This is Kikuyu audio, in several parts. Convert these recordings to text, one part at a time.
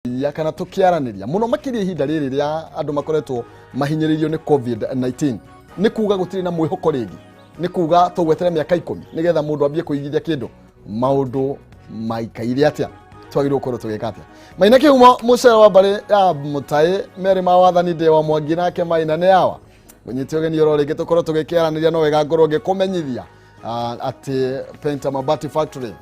Ya kana tũkĩaranĩria mũno makĩria ihinda rĩrĩ rĩa andũ makoretwo mahinyĩrĩirio nĩ COVID-19, nĩ kuga gũtirĩ na mwĩhoko rĩngĩ, nĩ kuga tũgweterera mĩaka 10 nĩgetha mũndũ ambie kũigithia kĩndũ. Maũndũ maikaire atĩa? Twagĩrĩirwo gũkorwo tũgĩka atĩa? Maina kĩhumo mũcere wa mbarĩ ya mũtaĩ merĩ ma wathani ndĩ wa mwangi nake Maina nĩ awa mũnyite ũgeni oro rĩngĩ tũkorwo tũgĩkĩaranĩria. No wega ngorwo ngĩkũmenyithia atĩ Penta Mabati Factory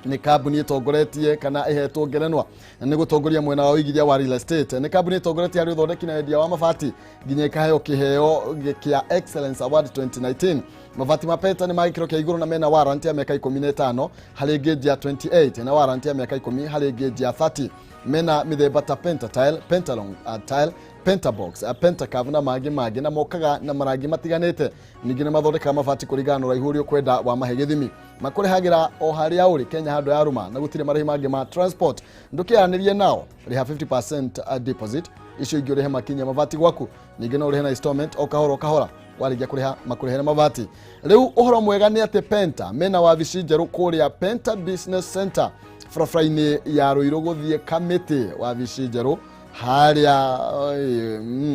nĩ kambuni ĩtongoretie kana ĩhetwo ngerenwa nĩ gũtongoria mwena wa ũigithia wa real estate. Nĩ kambuni ĩtongoretie harĩ ũthondeki na wendia wa mabati nginya ĩkaheo kĩheo kĩa Excellence Award 2019. Mabati ma Penta nĩ ma gĩkĩro kĩa igũrũ na mena warranty ya mĩaka 15 harĩ gauge ya 28 na warranty ya mĩaka 10 harĩ gauge ya 30. Mena mĩthemba ta Pentatile, Pentalong tile, Pentabox, Pentacave na mangĩ mangĩ, na mokaga na marangi matiganĩte. Ningĩ nĩ mathondekaga mabati kũringana na ũraihu ũrĩa ũkwenda wa mahe gĩthimi. Makũrehagĩra o harĩa ũrĩ Kenya handũ ya rũma na gũtirĩ marĩhi mangĩ ma transport. Ndũkĩaranĩrie nao, rĩha 50% deposit, icio ingĩ ũrĩhe makinya mabati gwaku. Ningĩ no ũrĩhe na installment, o kahora o kahora, warĩkia kũrĩha makũrĩhere mabati. Rĩu ũhoro mwega nĩ atĩ Penta mena wabici njerũ kũrĩa Penta Business Center, barabara-inĩ ya Rũirũ gũthiĩ Kamĩtĩ. Wabici njerũ harĩa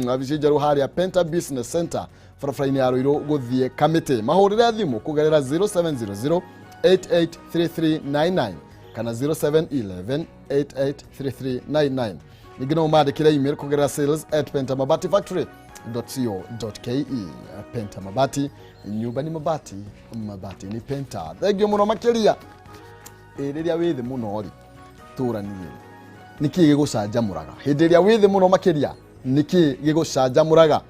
wabici njerũ harĩa Penta Business Center, barabara-inĩ ya Rũirũ gũthiĩ Kamĩtĩ. Mahũrĩre thimũ kũgerera 0700 883399 kana 0711 883399. Ningĩ no ũmandĩkĩre email kũgerera sales@pentamabatifactory.co.ke. Penta Mabati, nyumba ni mabati, mabati ni Penta. Thengiũ mũno makĩria. Ĩ rĩrĩa wĩ thĩ mũno rĩ, tũranie, nĩkĩ gĩgũcanjamũraga hĩndĩ ĩrĩa wĩ thĩ mũno makĩria? Nĩkĩ gĩgũcanjamũraga?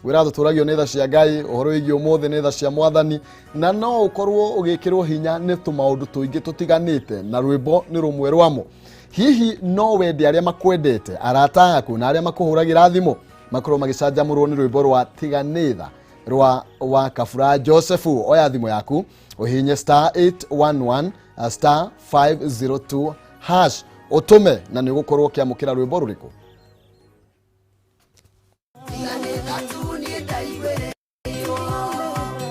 Wĩra tũtũragio nĩ tha cia Ngai. Ũhoro wĩgiĩ ũmũthĩ nĩ tha cia Mwathani, na no ũkorwo ũgĩkĩrwo hinya nĩ tũmaũndũ tũingĩ tũtiganĩte, na rwĩmbo nĩ rũmwe rwamo. Hihi no wende arĩa makwendete, arata aku na arĩa makũhũragĩra thimũ makorwo magĩcanjamũrwo nĩ rwĩmbo rwa Tiganĩtha rwa wa Kabura Josefu? Oya thimũ yaku, ũhihinye star 811 star 502 hash, ũtũme na nĩ ũgũkorwo ũkĩamũkĩra rwĩmbo rũrĩkũ. Tiganĩtha tu niĩ ndaiguĩrĩirwo,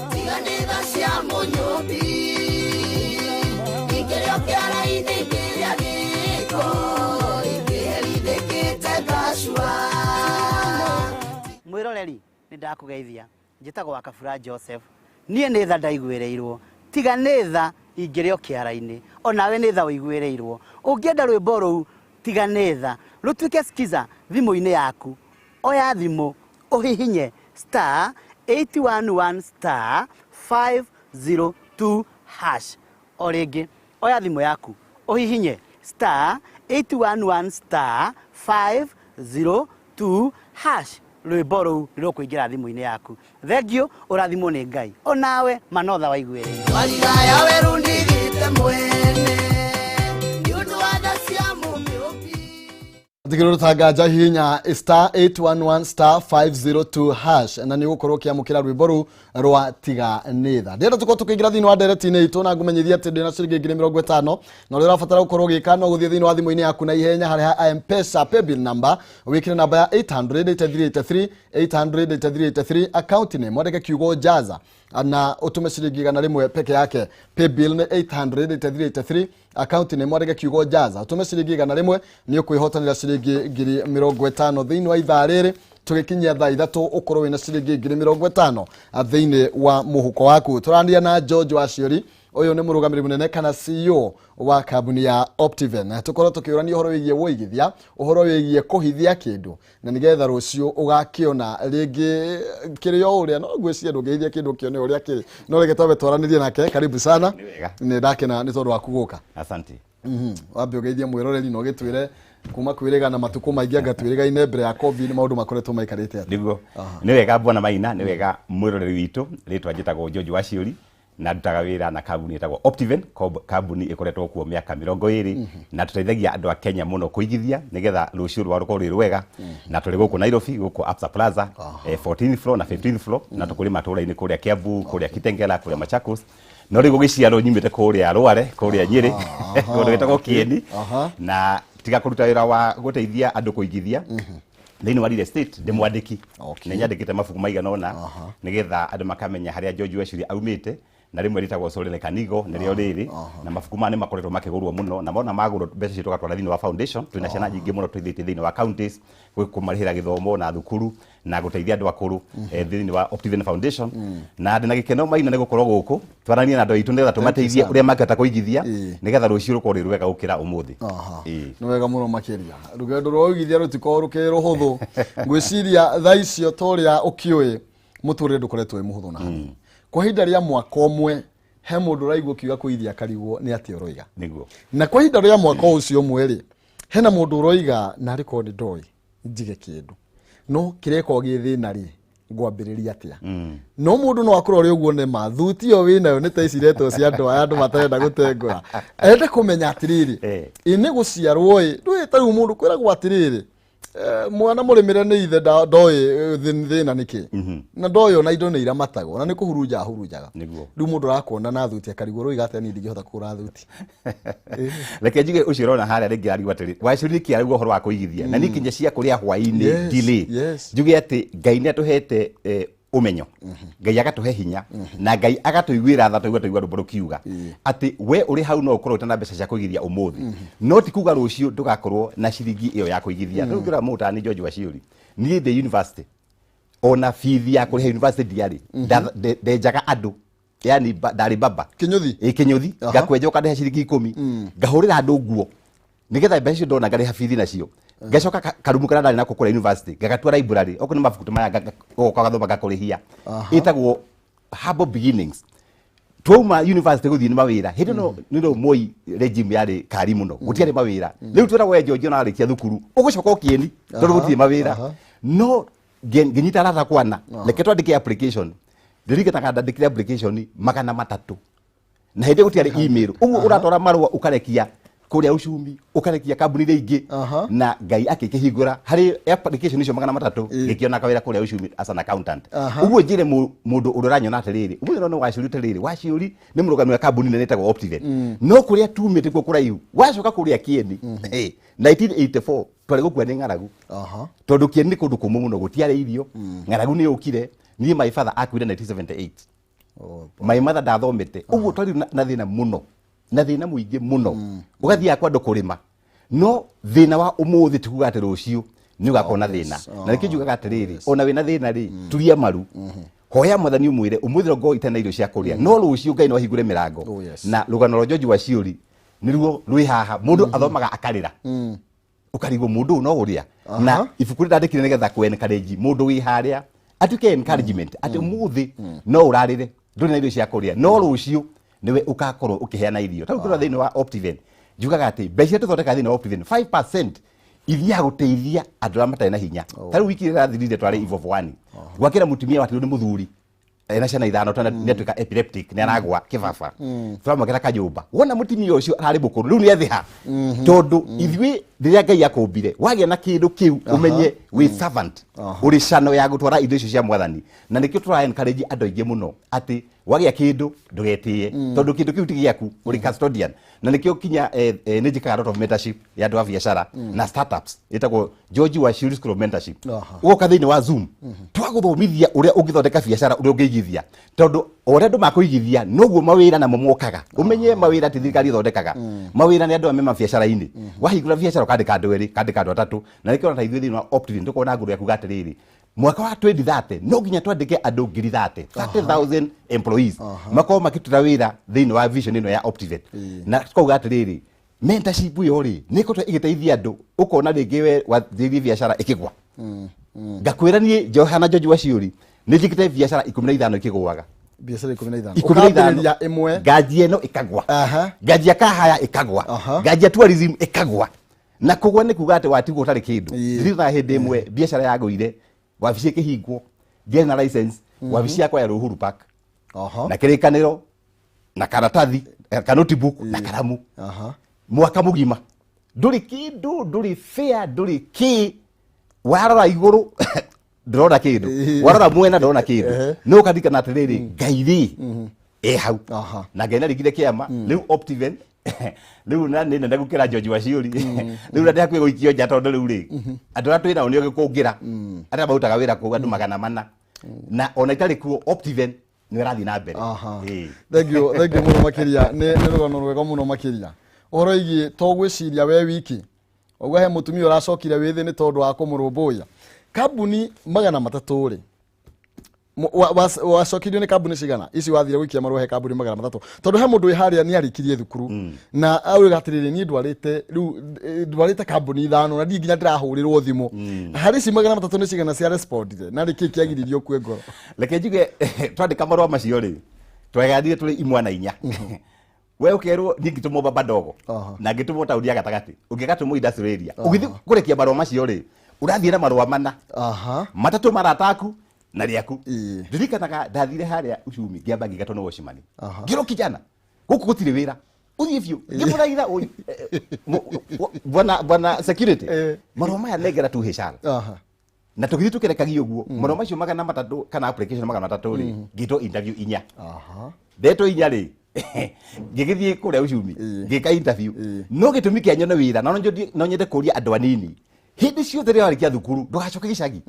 tiganĩtha cia mũnyũmbi, ingĩrĩo kĩara-inĩ, ingĩrĩa gĩko, ingĩherithĩkĩte ngacua. Mwĩroreri, nĩ ndakũgeithia. Njĩtagwo wa Kabura Joseph. Niĩ nĩ tha ndaiguĩrĩirwo, tiga nĩ tha ingĩrĩ o kĩara-inĩ. Onawe nĩ tha ũiguĩrĩirwo. Ũngĩenda rwĩmbo rũu Tiga nĩ tha rũtuĩke skiza thimũ-inĩ yaku, oya thimũ, ũhihinye star 811 star 502 hash. O rĩngĩ, oya thimũ yaku, ũhihinye star 811 star 502 hash, rwĩmbo rũu nĩ rũkũingĩra thimũ-inĩ yaku. Thengiũ, ũrathimwo nĩ Ngai. Onawe manotha waiguĩrĩirwo. Warigaya werũ ndigĩte mwene nĩ ũndũ wa tha cia mũmĩũmbi. Tigĩrĩra tanganja, hihinya star 811 star 502 hash na nĩ ũgũkorwo ũkĩamũkĩra rwĩmbo rũu rwa Tiga nĩ tha. Ndĩrenda tũkorwo tũkĩingĩra thĩinĩ wa ndereti-inĩ itũ na ngũmenyithia atĩ ndĩna ciringi 50,000, na ũrĩa ũrabatara gũkorwo ũgĩka no gũthiĩ thĩinĩ wa thimũ-inĩ yaku na ihenya harĩa ha M-Pesa paybill number, wĩkĩre namba ya 800 8383, 800 8383, account name mwandĩke kiugo "jaza" na ũtũme ciringi 100 peke yake. Paybill nĩ 800 8383, account name mwandĩke kiugo "jaza", ũtũme ciringi 100, nĩ ũkwĩhotanĩra ciringi 50,000 thĩinĩ wa ithaa rĩrĩ. Tũgĩkinyia thaa 3 ũkorwo wĩna ciringi 50,000 thĩinĩ wa mũhuko waku. Tũranĩria na George Waciũri. Ũyũ nĩ mũrũgamĩrĩri mũnene kana CEO wa kambuni ya Optiven. Tũkorwo tũkĩũrania ũhoro wĩgiĩ wũigithia, ũhoro wĩgiĩ kũhithia kĩndũ na nĩgetha rũciũ ũgakĩona rĩngĩ kĩrĩ o ũrĩa. No ngwĩciria ndũngĩhithia kĩndũ kĩone ũrĩa kĩrĩ, no reke twambe twaranĩrie nake. Karibu sana. Nĩ wega. Nĩ ndakena nĩ tondũ waku gũka. Asante. Wambe ũgeithie mwĩroreri na ũgĩtwĩre kuma kwĩrĩga na matukũ maingĩ anga twĩrĩgaine mbere ya COVID, maũndũ makoretwo maikarĩte atĩa? Nĩguo, nĩ wega bwana Maina, nĩ wega mwĩroreri witũ. Rĩtwa njĩtagwo George Waciũri na ndutaga wĩra na kambuni ĩtagwo Optiven, kambuni ĩkoretwo kuo mĩaka 20, na tũteithagia andũ a Kenya mũno kũigithia nĩgetha rũciũ rwao rũkorwo rwĩ rwega. Na tũrĩ gũkũ Nairobi, gũkũ Absa Plaza, 14th floor na 15th floor, na tũkũrĩ matũũra-inĩ kũrĩa Kiambu, kũrĩa Kitengela, kũrĩa Machakos, no rĩu gũgĩciarwo nyumĩte kũrĩa Rware, kũrĩa Nyĩrĩ, kũndũ gwĩtagwo Kieni. Na tiga kũruta wĩra wa gũteithia andũ kũigithia thĩinĩ wa real estate, ndĩ mwandĩki. Nĩ nyandĩkĩte mabuku maigana ũna nĩgetha andũ makamenya harĩa George Waciũri aumĩte. Na rĩmwe rĩtagwo Sole Kanigo nĩrĩo rĩrĩ, na mabuku maya nĩ makoretwo makĩgũrwo mũno, na mona magũrwo mbeca icio tũgatwara thĩinĩ wa foundation. Twĩna ciana nyingĩ mũno tũteithĩtie thĩinĩ wa counties kũmarĩhĩra gĩthomo na thukuru na gũteithia andũ akũrũ thĩinĩ wa Optiven Foundation. Na ndĩ na gĩkeno Maina nĩ gũkorwo gũkũ twaranie na andũ aitũ nĩgetha tũmateithie sana. ũrĩa mangĩhota kũigithia nĩgetha rũciũ rũkorwo rwĩ rwega gũkĩra ũmũthĩ. Nĩ wega mũno makĩria. Rũgendo rwa ũigithia rũtikoragwo rũkĩrĩ rũhũthũ. Ngwĩciria thaa icio ta ũrĩa ũkĩũĩ mũtũrĩre ndũkoretwo wĩ mũhũthũ na hanini. Kwa ihinda rĩa mwaka ũmwe he mũndũ ũraigua ũkiuga kũigithia akarigwo nĩ atĩa ũroiga. Nĩguo. Na kwa ihinda rĩa mwaka ũcio ũmwe rĩ, hena mũndũ ũroiga narĩ korwo nĩ ndoĩ njige kĩndũ no kĩrekwo gĩ thĩna rĩ, ngwambĩrĩria atĩa? No mũndũ no akorwo arĩ ũguo nĩ ma thuti ĩyo wĩnayo nĩ ta ici iretwo cia andũ aya andũ matarenda gũtengũra, ende kũmenya atĩrĩrĩ, ĩ nĩ gũciarwo ĩ ndũĩ ta rĩu mũndũ kwĩragwo atĩrĩrĩ, mwana mũrĩmĩre nĩ ithe ndoĩ thĩna nĩ kĩ na ndoĩ ona indo nĩ iramatagwo na nĩ kũhurunja ahurunjaga. Rĩu mũndũ arakuona na thuti akarigwo rũiga atĩa, niĩ ndingĩhota kũgũra thuti. Reke njuge ũcio ũrona harĩa rĩngĩ arigwo atĩrĩ wacũri nĩkĩ arauga ũhoro wa kũigithia na niĩ kinya cia kũrĩa hwaĩ-inĩ delay. Njuge atĩ Ngai nĩ atũhete ũmenyo, Ngai agatũhe hinya na Ngai agatũiguĩra tha, twaigua twaigua rwĩmbo rũkiuga atĩ we ũrĩ hau no ũkorwo ũtarĩ na mbeca cia kũigithia ũmũthĩ, no ti kuga rũciũ ndũgakorwo na ciringi ĩyo ya kũigithia. Rĩu ngĩrora mũndũ ta niĩ George Waciũri, niĩ ndĩ university ona bithi ya kũrĩha university ndiarĩ. Ndenjaga andũ, yani ndarĩ baba Kĩnyũthi? Ĩ, kĩnyũthi. Ngakwenja ũkandehe ciringi 10, ngahũrĩra andũ nguo nĩgetha mbeca icio ndona ngarĩha bithi nacio, ngacoka karumu karĩa ndarĩ nako kũrĩa university ngagatua library, okorwo nĩ mabuku ta maya ũgoka ũgathoma ngakũrĩhia. Ĩtagwo humble beginnings. Twauma university gũthiĩ nĩ mawĩra hĩndĩ ĩno nĩ no Moi regime yarĩ kari mũno, gũtiarĩ mawĩra. Rĩu twĩragwo we George ona warĩkia thukuru ũgũcoka ũkĩeni tondũ gũtirĩ mawĩra. No ngĩnyita arata kwana, reke twandĩke application. Ndirikanaga ndandĩkire application 300, na hĩndĩ ĩyo gũtiarĩ email, ũguo ũratwara marũa ũkarekia kũrĩa uchumi, ũkarekia kambuni iria ingĩ. Na Ngai akĩkĩhingũra harĩ application icio 300, ngĩkĩona kawĩra kũrĩa uchumi as an accountant. Ũguo njĩre mũndũ ũrĩa ũranyona atĩrĩrĩ, ũmũthĩ no Waciũri atĩrĩrĩ, Waciũri nĩ mũrũgami wa kambuni nene ĩtagwo Optiven, no kũrĩa tumĩte kuo kũraihu. Wacoka kũrĩa Kieni, hey, 1984 twarĩ gũkua nĩ ng'aragu. Tondũ Kieni nĩ kũndũ kũmũ mũno, gũtiarĩ irio, ng'aragu nĩ yũkire. Niĩ my father akuire 1978. My mother ndathomete, ũguo twarĩ na thĩna mũno, na thĩna mũingĩ mũno, ũgathiaga kwa andũ kũrĩma. No thĩna wa ũmũthĩ ti kuga atĩ rũciũ nĩ ũgakorwo na thĩna. Na nĩkĩo njugaga atĩrĩrĩ, ona wĩna thĩna rĩ, turia maru, hoya Mwathani, ũmwĩre ũmũthĩ no ngorwo itarĩ na irio cia kũrĩa, no rũciũ Ngai no ahingũre mĩrango. Na rũgano rwa George Waciũri nĩruo rwĩ haha, mũndũ athomaga akarĩra, ũkarigwo mũndũ ũyũ no ũrĩa na ibuku rĩrĩa ndandĩkire nĩgetha kũ encourage mũndũ wĩ harĩa atuĩke encouragement atĩ ũmũthĩ no ũrarĩre ndũrĩ na irio cia kũrĩa, no rũciũ nĩwe ũgakorwo ũkĩheana irio. Ta rĩu ngĩrora thĩinĩ wa Optiven, njugaga atĩ mbeca iria tũthondekaga thĩinĩ wa Optiven, 5% ithiaga gũteithia andũ arĩa matarĩ na hinya. Ta rĩu wiki ĩrĩa ĩrathirire twarĩ Ivovwani gwakĩra mũtumia watigirwo nĩ mũthuri ena ciana ithano, tondũ nĩ atuĩka epileptic, nĩ aragwa kĩbaba, tũramwakĩra kanyũmba. Wona mũtumia ũcio ararĩ mũkũrũ, rĩu nĩ ethĩha, tondũ ithuĩ rĩrĩa Ngai akũmbire wagĩa na kĩndũ kĩu ũmenye wĩ servant, ũrĩ cano ya gũtwara indo icio cia Mwathani. Na nĩkĩo tũra encourage andũ aingĩ mũno atĩ wagĩa kĩndũ ndũgetĩe, tondũ kĩndũ kĩu ti gĩaku, ũrĩ custodian. Na nĩkĩo kinya nĩ njĩkaga lot of mentorship ya andũ a biacara na startups, ĩtagwo George Wachiuri School of Mentorship. Ũgoka thĩinĩ wa Zoom, twagũthomithia ũrĩa ũngĩthondeka biacara, ũrĩa ũngĩigithia, tondũ o ũrĩa andũ makũigithia noguo mawĩra namo mokaga. Ũmenye mawĩra ti thirikari ĩthondekaga mawĩra, nĩ andũ aya me mabiacara-inĩ. Wahingũra biacara ũkandĩka andũ erĩ, ũkandĩka andũ atatũ. Na nĩkĩo ona ta ithuĩ thĩinĩ wa Optiven tũkorwo na ngũrũ ya kuga atĩrĩrĩ, mwaka wa 2030 no nginya twandĩke andũ ngiri 30, 30,000 employees makorwo makĩruta wĩra thĩinĩ wa vision ĩno ya Optiven. Na tukauga atĩrĩrĩ, mentorship ĩyo rĩ nĩ ĩkoretwo ĩgĩteithia andũ. Ũkona rĩngĩ we wanjĩrĩirie biacara ĩkĩgwa, ngakwĩra niĩ Johana George Waciũri nĩ njĩkĩte biacara 15 ikĩgũaga. Biacara 15? 15. Ũkambĩrĩria ĩmwe. Nganjia ĩno ĩkagwa. Nganjia kahaya ĩkagwa. Nganjia tourism ĩkagwa. Na kũgwa nĩ kuga atĩ watigwo ũtarĩ kĩndũ. Ndirikanaga hĩndĩ ĩmwe biacara yagũire, wabici ĩkĩhingwo, ndiarĩ na license, wabici yakwa yarĩ Uhuru Park na kĩrĩkanĩro na karatathi ka notebook na karamu. Mwaka mũgima ndũrĩ kĩndũ, ndũrĩ fair, ndũrĩ kĩ, warora igũrũ ndũrona kĩndũ, warora mwena ndũrona kĩndũ, no ũkaririkana atĩrĩrĩ, Ngai rĩ e hau. Na Ngai naringire kĩama. Rĩu Optiven rĩu na nĩ nene gũkĩra George Waciũri rĩu, na ndĩ hakuhĩ gũikio nja, tondũ rĩu rĩ andũ arĩa twĩ nao nĩ gĩkũngĩra arĩa marutaga wĩra kũu, andũ 400, na ona itarĩ kuo Optiven Nĩ ũrathiĩ na mbere. Aha. Ĩĩ. Thank you, thank you mũno makĩria. Nĩ rũgano rwega mũno makĩria. Ũhoro wĩgiĩ to gwĩciria we wiki. Ũguo he mũtumia ũracokire wĩthĩ nĩ tondũ wa kũmũrũmbũiya. Kambuni 300 rĩ, wacokirio nĩ kambuni cigana ici wathire gũikia marũa he kambuni 300? Tondũ he mũndũ wĩ harĩa nĩ arĩkirie thukuru na auga atĩrĩrĩ, niĩ ndwarĩte rĩu ndwarĩte kambuni ithano na ndiĩ nginya ndĩrahũrĩrwo thimũ. Harĩ ici 300 nĩ cigana cia respondire na nĩkĩ kĩagiririe ũkue ngoro? Reke njuge, twandĩka marũa macio rĩ, tweganire tũrĩ imwana inya. We ũkerwo niĩ ngĩtũmwo Baba Ndogo na ngĩtũmwo taũni ya gatagatĩ, ũngĩ agatũmwo industrial area. Ũgĩthiĩ kũrekia marũa macio rĩ, ũrathiĩ na marũa mana, matatũ marata aku na rĩaku. Ndirikanaga ndathire harĩa uchumi, ngĩamba ngĩgatwo nĩ watchman. Ngĩrwo, "Kijana, gũkũ gũtirĩ wĩra, ũthiĩ biũ." Ngĩmũthaitha, "Oi, bwana security, marũa maya nengera tu HR." Na tũgĩthiĩ tũkĩrekagia ũguo marũa macio 300 kana application 300 rĩ, ngĩtwo interview inya. Ndetwo inya rĩ, ngĩgĩthiĩ kũrĩa uchumi, ngĩka interview. No gĩtũmi kĩa nyone wĩra, na no nyende kũria andũ anini, hĩndĩ ciothe rĩrĩa warĩkia thukuru, ndũgacoke gĩcagi.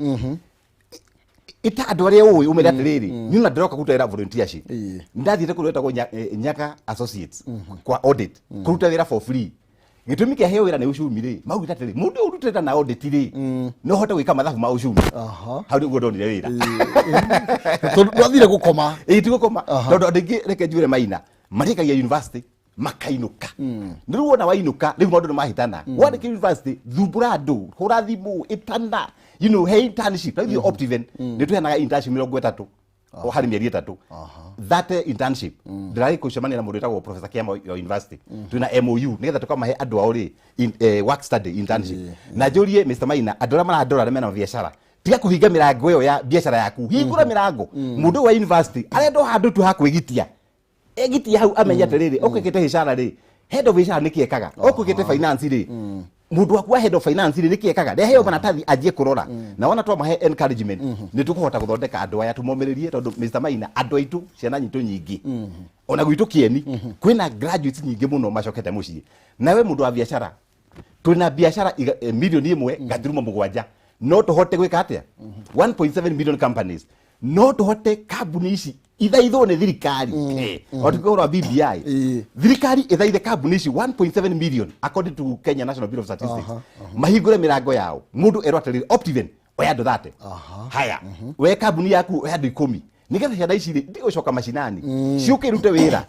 Ĩta andũ arĩa ũĩ, ũmere atĩrĩrĩ, niĩ ona ndĩroka kũruta wĩra volunteership. Ndathiĩte kũrĩa gwĩtagwo Nyaga Associates kwa audit, kũruta wĩra for free. Gĩtũmi kĩa heo wĩra nĩ uchumi rĩ, maugĩte atĩrĩ, mũndũ ũyũ ũrutĩte na audit rĩ, no hote gwĩka mathabu ma uchumi. Hau nĩguo ndonire wĩra. Tondũ ndwathire gũkoma. Ĩĩ, ti gũkoma. Tondũ andũ aingĩ, reke njuĩre Maina, marĩkagia university makainũka. Nĩ rĩu wona wainũka, rĩu maũndũ nĩ mahĩtana. Wandĩka university, thumbũra andũ, hũra thimũ, ĩtana, he internship. Rĩu ithuĩ Optiven nĩ tũheanaga internship 30 o harĩ mĩeri 3. That internship, ndĩrarĩ gũcemania na mũndũ wĩtagwo Professor Kiama wa university, twĩna MOU nĩgetha tũkamahe andũ ao rĩ work study internship. Na njũrie Mr Maina, andũ arĩa marandora arĩa mena biacara, tiga kũhinga mĩrango ĩyo ya biacara yaku, hingũra mĩrango. Mũndũ ũyũ wa university arenda o handũ tu ha kwĩgitia, egitia hau, amenye atĩrĩrĩ, ũkwĩkĩte HR rĩ, head of HR nĩkĩ ekaga? Ũkwĩkĩte finance rĩ, mũndũ waku wa head of finance rĩ, nĩkĩ ekaga? Reheo maratathi anjie kũrora. Na wona twamahe encouragement, nĩ tũkũhota gũthondeka andũ aya, tũmomĩrĩrie. Tondũ Mr Maina, andũ aitũ, ciana nyitũ nyingĩ, ona gwitũ kĩeni kwĩna graduates nyingĩ mũno macokete mũciĩ. Nawe mũndũ wa biacara, twĩna biacara 1.7 million, no tũhote gwĩka atĩa? 1.7 million companies, no tũhote kambuni ici ithaithwo nĩ thirikari. O tukĩhũra wa BBI, thirikari ĩthaithe kambuni ici 1.7 million according to Kenya National Bureau of Statistics, mahingũre mĩrango yao. Mũndũ erwo atĩrĩrĩ, "Optiven, oya andũ 30 haya, we kambuni yaku oya andũ 10," nĩgetha ciana ici rĩ ndigũcoka macinani, ciũke irute wĩra,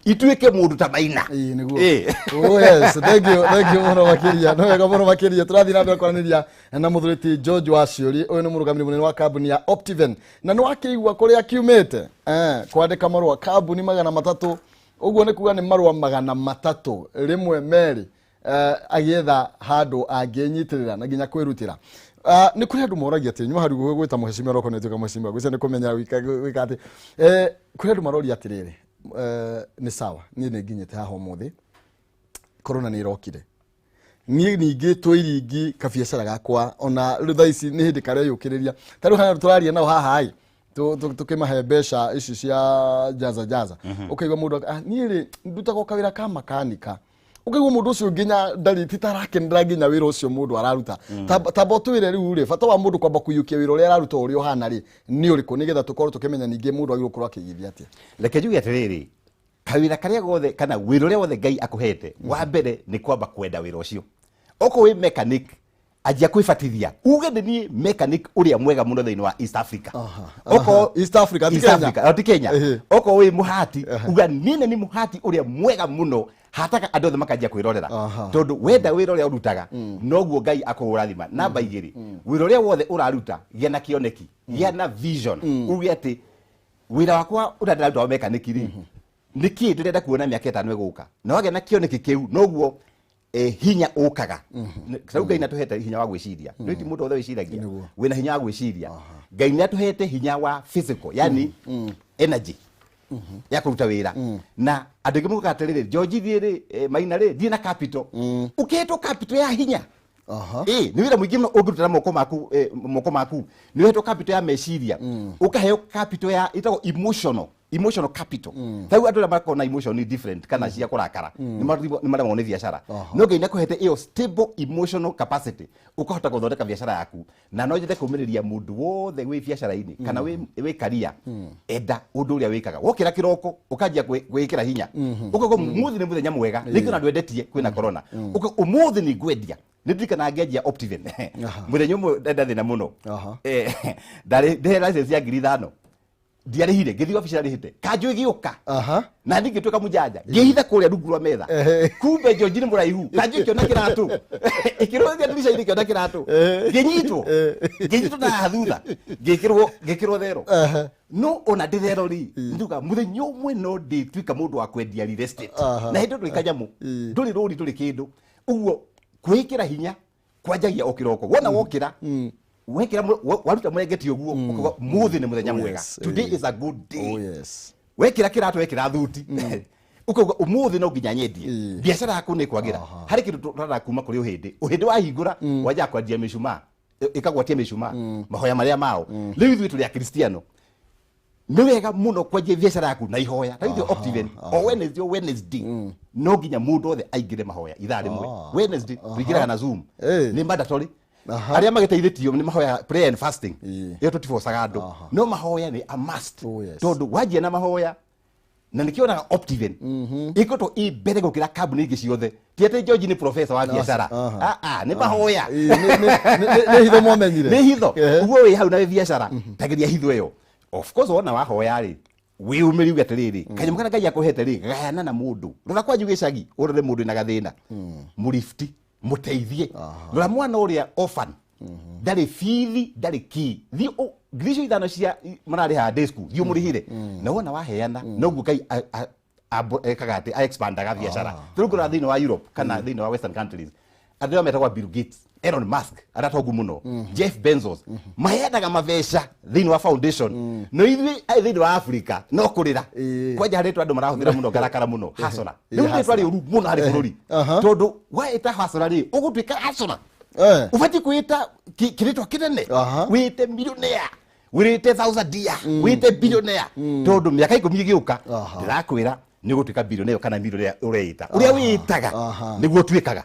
ituĩke mũndũ ta Maina. Ĩĩ, nĩguo. Ĩĩ. Oh yes, thank you, thank you mũno makĩria. No wega mũno makĩria. Tũrathiĩ na mbere kwaranĩria na mũthuri George Waciũri. Ũyũ nĩ mũrũgamĩrĩri mũnene wa kambuni ya Optiven. Na nĩ wakĩigua kũrĩa kiumĩte. Kwandĩka marũa kambuni 300. Ũguo nĩ kuga nĩ marũa 300 rĩmwe merĩ, agĩetha handũ angĩnyitĩrĩra na nginya kwĩrutĩra. Nĩ kũrĩ andũ moragia atĩ nyuma hau gwĩta mheshimiwa roko nĩ tuĩka mheshimiwa gwĩcia nĩ kũmenya gwĩka atĩ kũrĩ andũ maroria atĩrĩrĩ, nĩ sawa, niĩ nĩ nginyĩte haha ũmũthĩ, corona nĩ ĩrokire, niĩ ningĩ twĩiringi kabiacara gakwa, ona rĩu thaa ici nĩ hĩndĩ kareyũkĩrĩria. Ta rĩu harĩa tũraria nao haha ĩ, tũkĩmahe mbeca ici cia jaza jaza, ũkaigua mũndũ ah, niĩ rĩ ndutaga o kawĩra ka makanika. Ũkaigua mũndũ ũcio nginya ndarĩ ti tarakenera nginya wĩra ũcio mũndũ araruta. Tamba ũtwĩre rĩu rĩ, bata wa mũndũ kwamba kũiyũkia wĩra ũrĩa araruta ũrĩa ũhana rĩ nĩ ũrĩkũ, nĩgetha tũkorwo tũkĩmenya ningĩ mũndũ agĩrĩirwo gũkorwo akĩigithia atĩa? Reke njuge atĩrĩrĩ, kawĩra karĩa gothe kana wĩra ũrĩa wothe Ngai akũhete, wa mbere nĩ kwamba kwenda wĩra ũcio. Okorwo wĩ mechanic, anjia kwĩbatithia uge nĩ niĩ mechanic ũrĩa mwega mũno thĩinĩ wa East Africa. Okorwo East Africa, ti East Kenya. Africa, o ti Kenya. Okorwo wĩ mũhati, uga niĩ nĩ mũhati ũrĩa mwega mũno hataga, andũ othe makanjia kwĩrorera. Tondũ wenda wĩra ũrĩa ũrutaga, noguo Ngai akũrathima. Namba igĩrĩ, wĩra ũrĩa wothe ũraruta, gĩa na kĩoneki, gĩa na vision, uge atĩ wĩra wakwa ũrĩa ndĩraruta wa mekaniki rĩ, nĩkĩ ndĩrenda kuona mĩaka 5 ĩgũka? Na wagĩa na kĩoneki kĩu, noguo hinya ũkaga. Rĩu Ngai nĩatũhete hinya wa gwĩciria. Nĩ ti mũndũ wothe wĩciragia wĩna hinya wa gwĩciria. Ngai nĩatũhete hinya wa physical, yani energy ya kũruta wĩra. Na andũ aingĩ mokaga atĩrĩrĩ, George, thiĩ rĩ, Maina rĩ, thiĩ na capital. Ũkĩhetwo capital ya hinya, ĩ nĩ wĩra mũingĩ mũno ũngĩruta na moko maku. Moko maku nĩ ũhetwo capital ya meciria, ũkaheo capital ya ĩtagwo emotional. Emotional capital. Tarĩu andũ arĩa makoragwo na emotion different kana cia kũrakara nĩ maremagwo nĩ biacara. No Ngai nĩakũhete ĩyo stable emotional capacity, ũkahota gũthondeka biacara yaku. Na no nyende kũmĩrĩria mũndũ wothe wĩ biacara-inĩ kana wĩ career, enda ũndũ ũrĩa wĩkaga. Wokĩra kĩroko ũkanjia kwĩĩkĩra hinya, ũkauga ũmũthĩ nĩ mũthenya mwega, rĩngĩ ona ndwendetie kwĩna corona, ũkauga ũmũthĩ nĩ ngwendia. Nĩ ndirikanaga ngĩanjia Optiven, mũthenya ũmwe ndenda thĩna mũno. Ndarĩ ndĩhe license ya 5,000, ndiarĩhire, ngĩthiĩ wabici arĩhĩte, kanjũ ĩgĩũka. Na niĩ ngĩtuĩka mũjanja, ngĩhitha kũrĩa rungu rwa metha. Kumbe George nĩ mũraihu, kanjũ ĩkĩona kĩratũ, ĩkĩrũithia ndirica-inĩ, ĩkĩona kĩratũ, ngĩnyitwo, ngĩnyitwo na haha thutha, ngĩkĩrwo thero. No ona ndĩ thero rĩ, nduga mũthenya ũmwe no ndĩtuĩka mũndũ wa kwendia real estate. Na hĩndĩ ĩyo ndũrĩ kanyamũ, ndũrĩ rũri, ndũrĩ kĩndũ. Ũguo kwĩkĩra hinya kwanjagia o kĩroko wona wokĩra, wekĩra waruta mũrengeti ũguo, ũkauga mũthĩ nĩ mũthenya mwega. Today is a good day. Wekĩra kĩratũ, wekĩra thuti, ũkauga ũmũthĩ no nginya nyendie. Biacara yaku nĩ kwagĩra. Harĩ kĩndũ tũrara kuma kũrĩ ũhĩndĩ. Ũhĩndĩ wahingũra wanjaga kwendia mĩcumaa, ĩkagwatia mĩcumaa, mahoya marĩa mao. Rĩu ithuĩ tũrĩ akristiano, nĩ wega mũno kwanjia biacara yaku na ihoya. Ta ithuĩ Optiven, o Wednesday, o Wednesday no nginya mũndũ othe aingĩre mahoya ithaa rĩmwe. Wednesday tũingĩraga na Zoom. Nĩ mandatory. Arĩa magĩteithĩtio nĩ mahoya, prayer and fasting. Ĩyo tũtibocaga andũ, no mahoya nĩ a must. Tondũ wanjia na mahoya, na nĩkĩonaga Optiven ĩkoretwo ĩ mbere gũkĩra kambuni ingĩ ciothe. Ti atĩ George nĩ professor wa biacara. Ah, ah, nĩ mahoya. Nĩ hitho mwamenyire. Nĩ hitho. Ũguo wĩ hau na wĩ biacara, tageria hitho ĩyo. Of course, wona wahoya rĩ, wĩyũmĩrie, uge atĩrĩrĩ, kanyamũ karĩa Ngai akũhete rĩ, gayana na mũndũ. Rora kwanyu gĩcagi, ũrore mũndũ wĩna gathĩna, mũrifti, mũteithie. Rora mwana ũrĩa orphan, ndarĩ bithi, ndarĩ ki, thiĩ 5,000 cia mararĩhaga day school, thiĩ ũmũrĩhĩre. Na wona waheana, noguo Ngai ekaga atĩ expandaga biacara. Rĩu ngũrora thĩinĩ wa Europe kana thĩinĩ wa Western countries, andũ arĩa metagwo Bill Gates, Elon Musk, arĩa atongu mũno, Jeff Bezos, maheanaga mabeca thĩinĩ wa foundation. No ithuĩ thĩinĩ wa Africa no kũrĩra. Kwanja harĩ andũ marahũthĩra mũno ngarakara mũno, hasora. Rĩu rĩtwa rĩũru mũno harĩ bũrũri, tondũ waĩta hasora rĩ, ũgũtuĩka hasora. Ũbatiĩ kwĩta kĩrĩtwa kĩnene, wĩte millionaire, wĩte thousand, wĩte billionaire, tondũ mĩaka 10 ĩgĩũka, ndĩrakwĩra nĩ ũgũtuĩka billionaire kana millionaire. Ũreĩta ũrĩa wĩtaga, nĩguo ũtuĩkaga.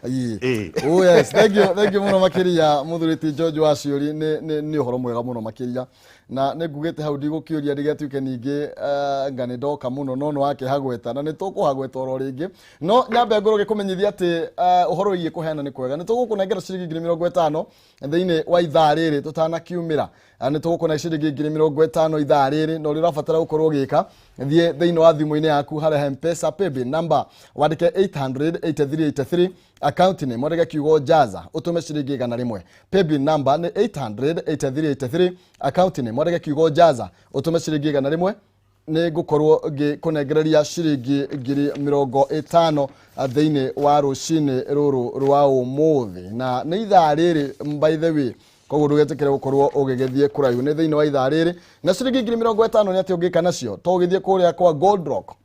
Oh yes, thank you, thank you mũno makĩria, mũthuri George wa Ciũri. Nĩ ũhoro mwega mũno makĩria, na nĩ ngugĩte hau ndigũkĩũria ndigatuĩke ningĩ nga nĩ ndoka mũno, no nĩ wakĩhagweta na nĩ tũkũhagweta oro rĩngĩ. No nyambe ngorwo ngĩkũmenyithia atĩ ũhoro wĩgiĩ kũheana nĩ kwega. Nĩ tũgũkũnengera ciringi 50,000 thĩinĩ wa ithaa rĩrĩ tũtanakiumĩra. Nĩ tũgũkũne ciringi 50,000 ithaa rĩrĩ, na ũrĩa ũrabatara gũkorwo ũgĩka, thiĩ thĩinĩ wa thimũ-inĩ yaku harĩa M-Pesa paybill number, wandĩke 800 8383, account name wandĩke kiugo "Jaza", ũtũme ciringi 100. Paybill number nĩ 800 8383, account name wandĩke kiugo "Jaza", ũtũme ciringi 100. Nĩ ngũkorwo ngĩkũnengereria ciringi 50,000 thĩinĩ wa rũcinĩ rũrũ rwa ũmũthĩ, na nĩ ithaa rĩrĩ, by the way, koguo ndũgetĩkĩre gũkorwo ũgĩgĩthiĩ kũraihu. Nĩ thĩinĩ wa ithaa rĩrĩ. Na ciringi 50,000 nĩ atĩ ũngĩka nacio? To ũgĩthiĩ kũrĩa kwa Gold Rock,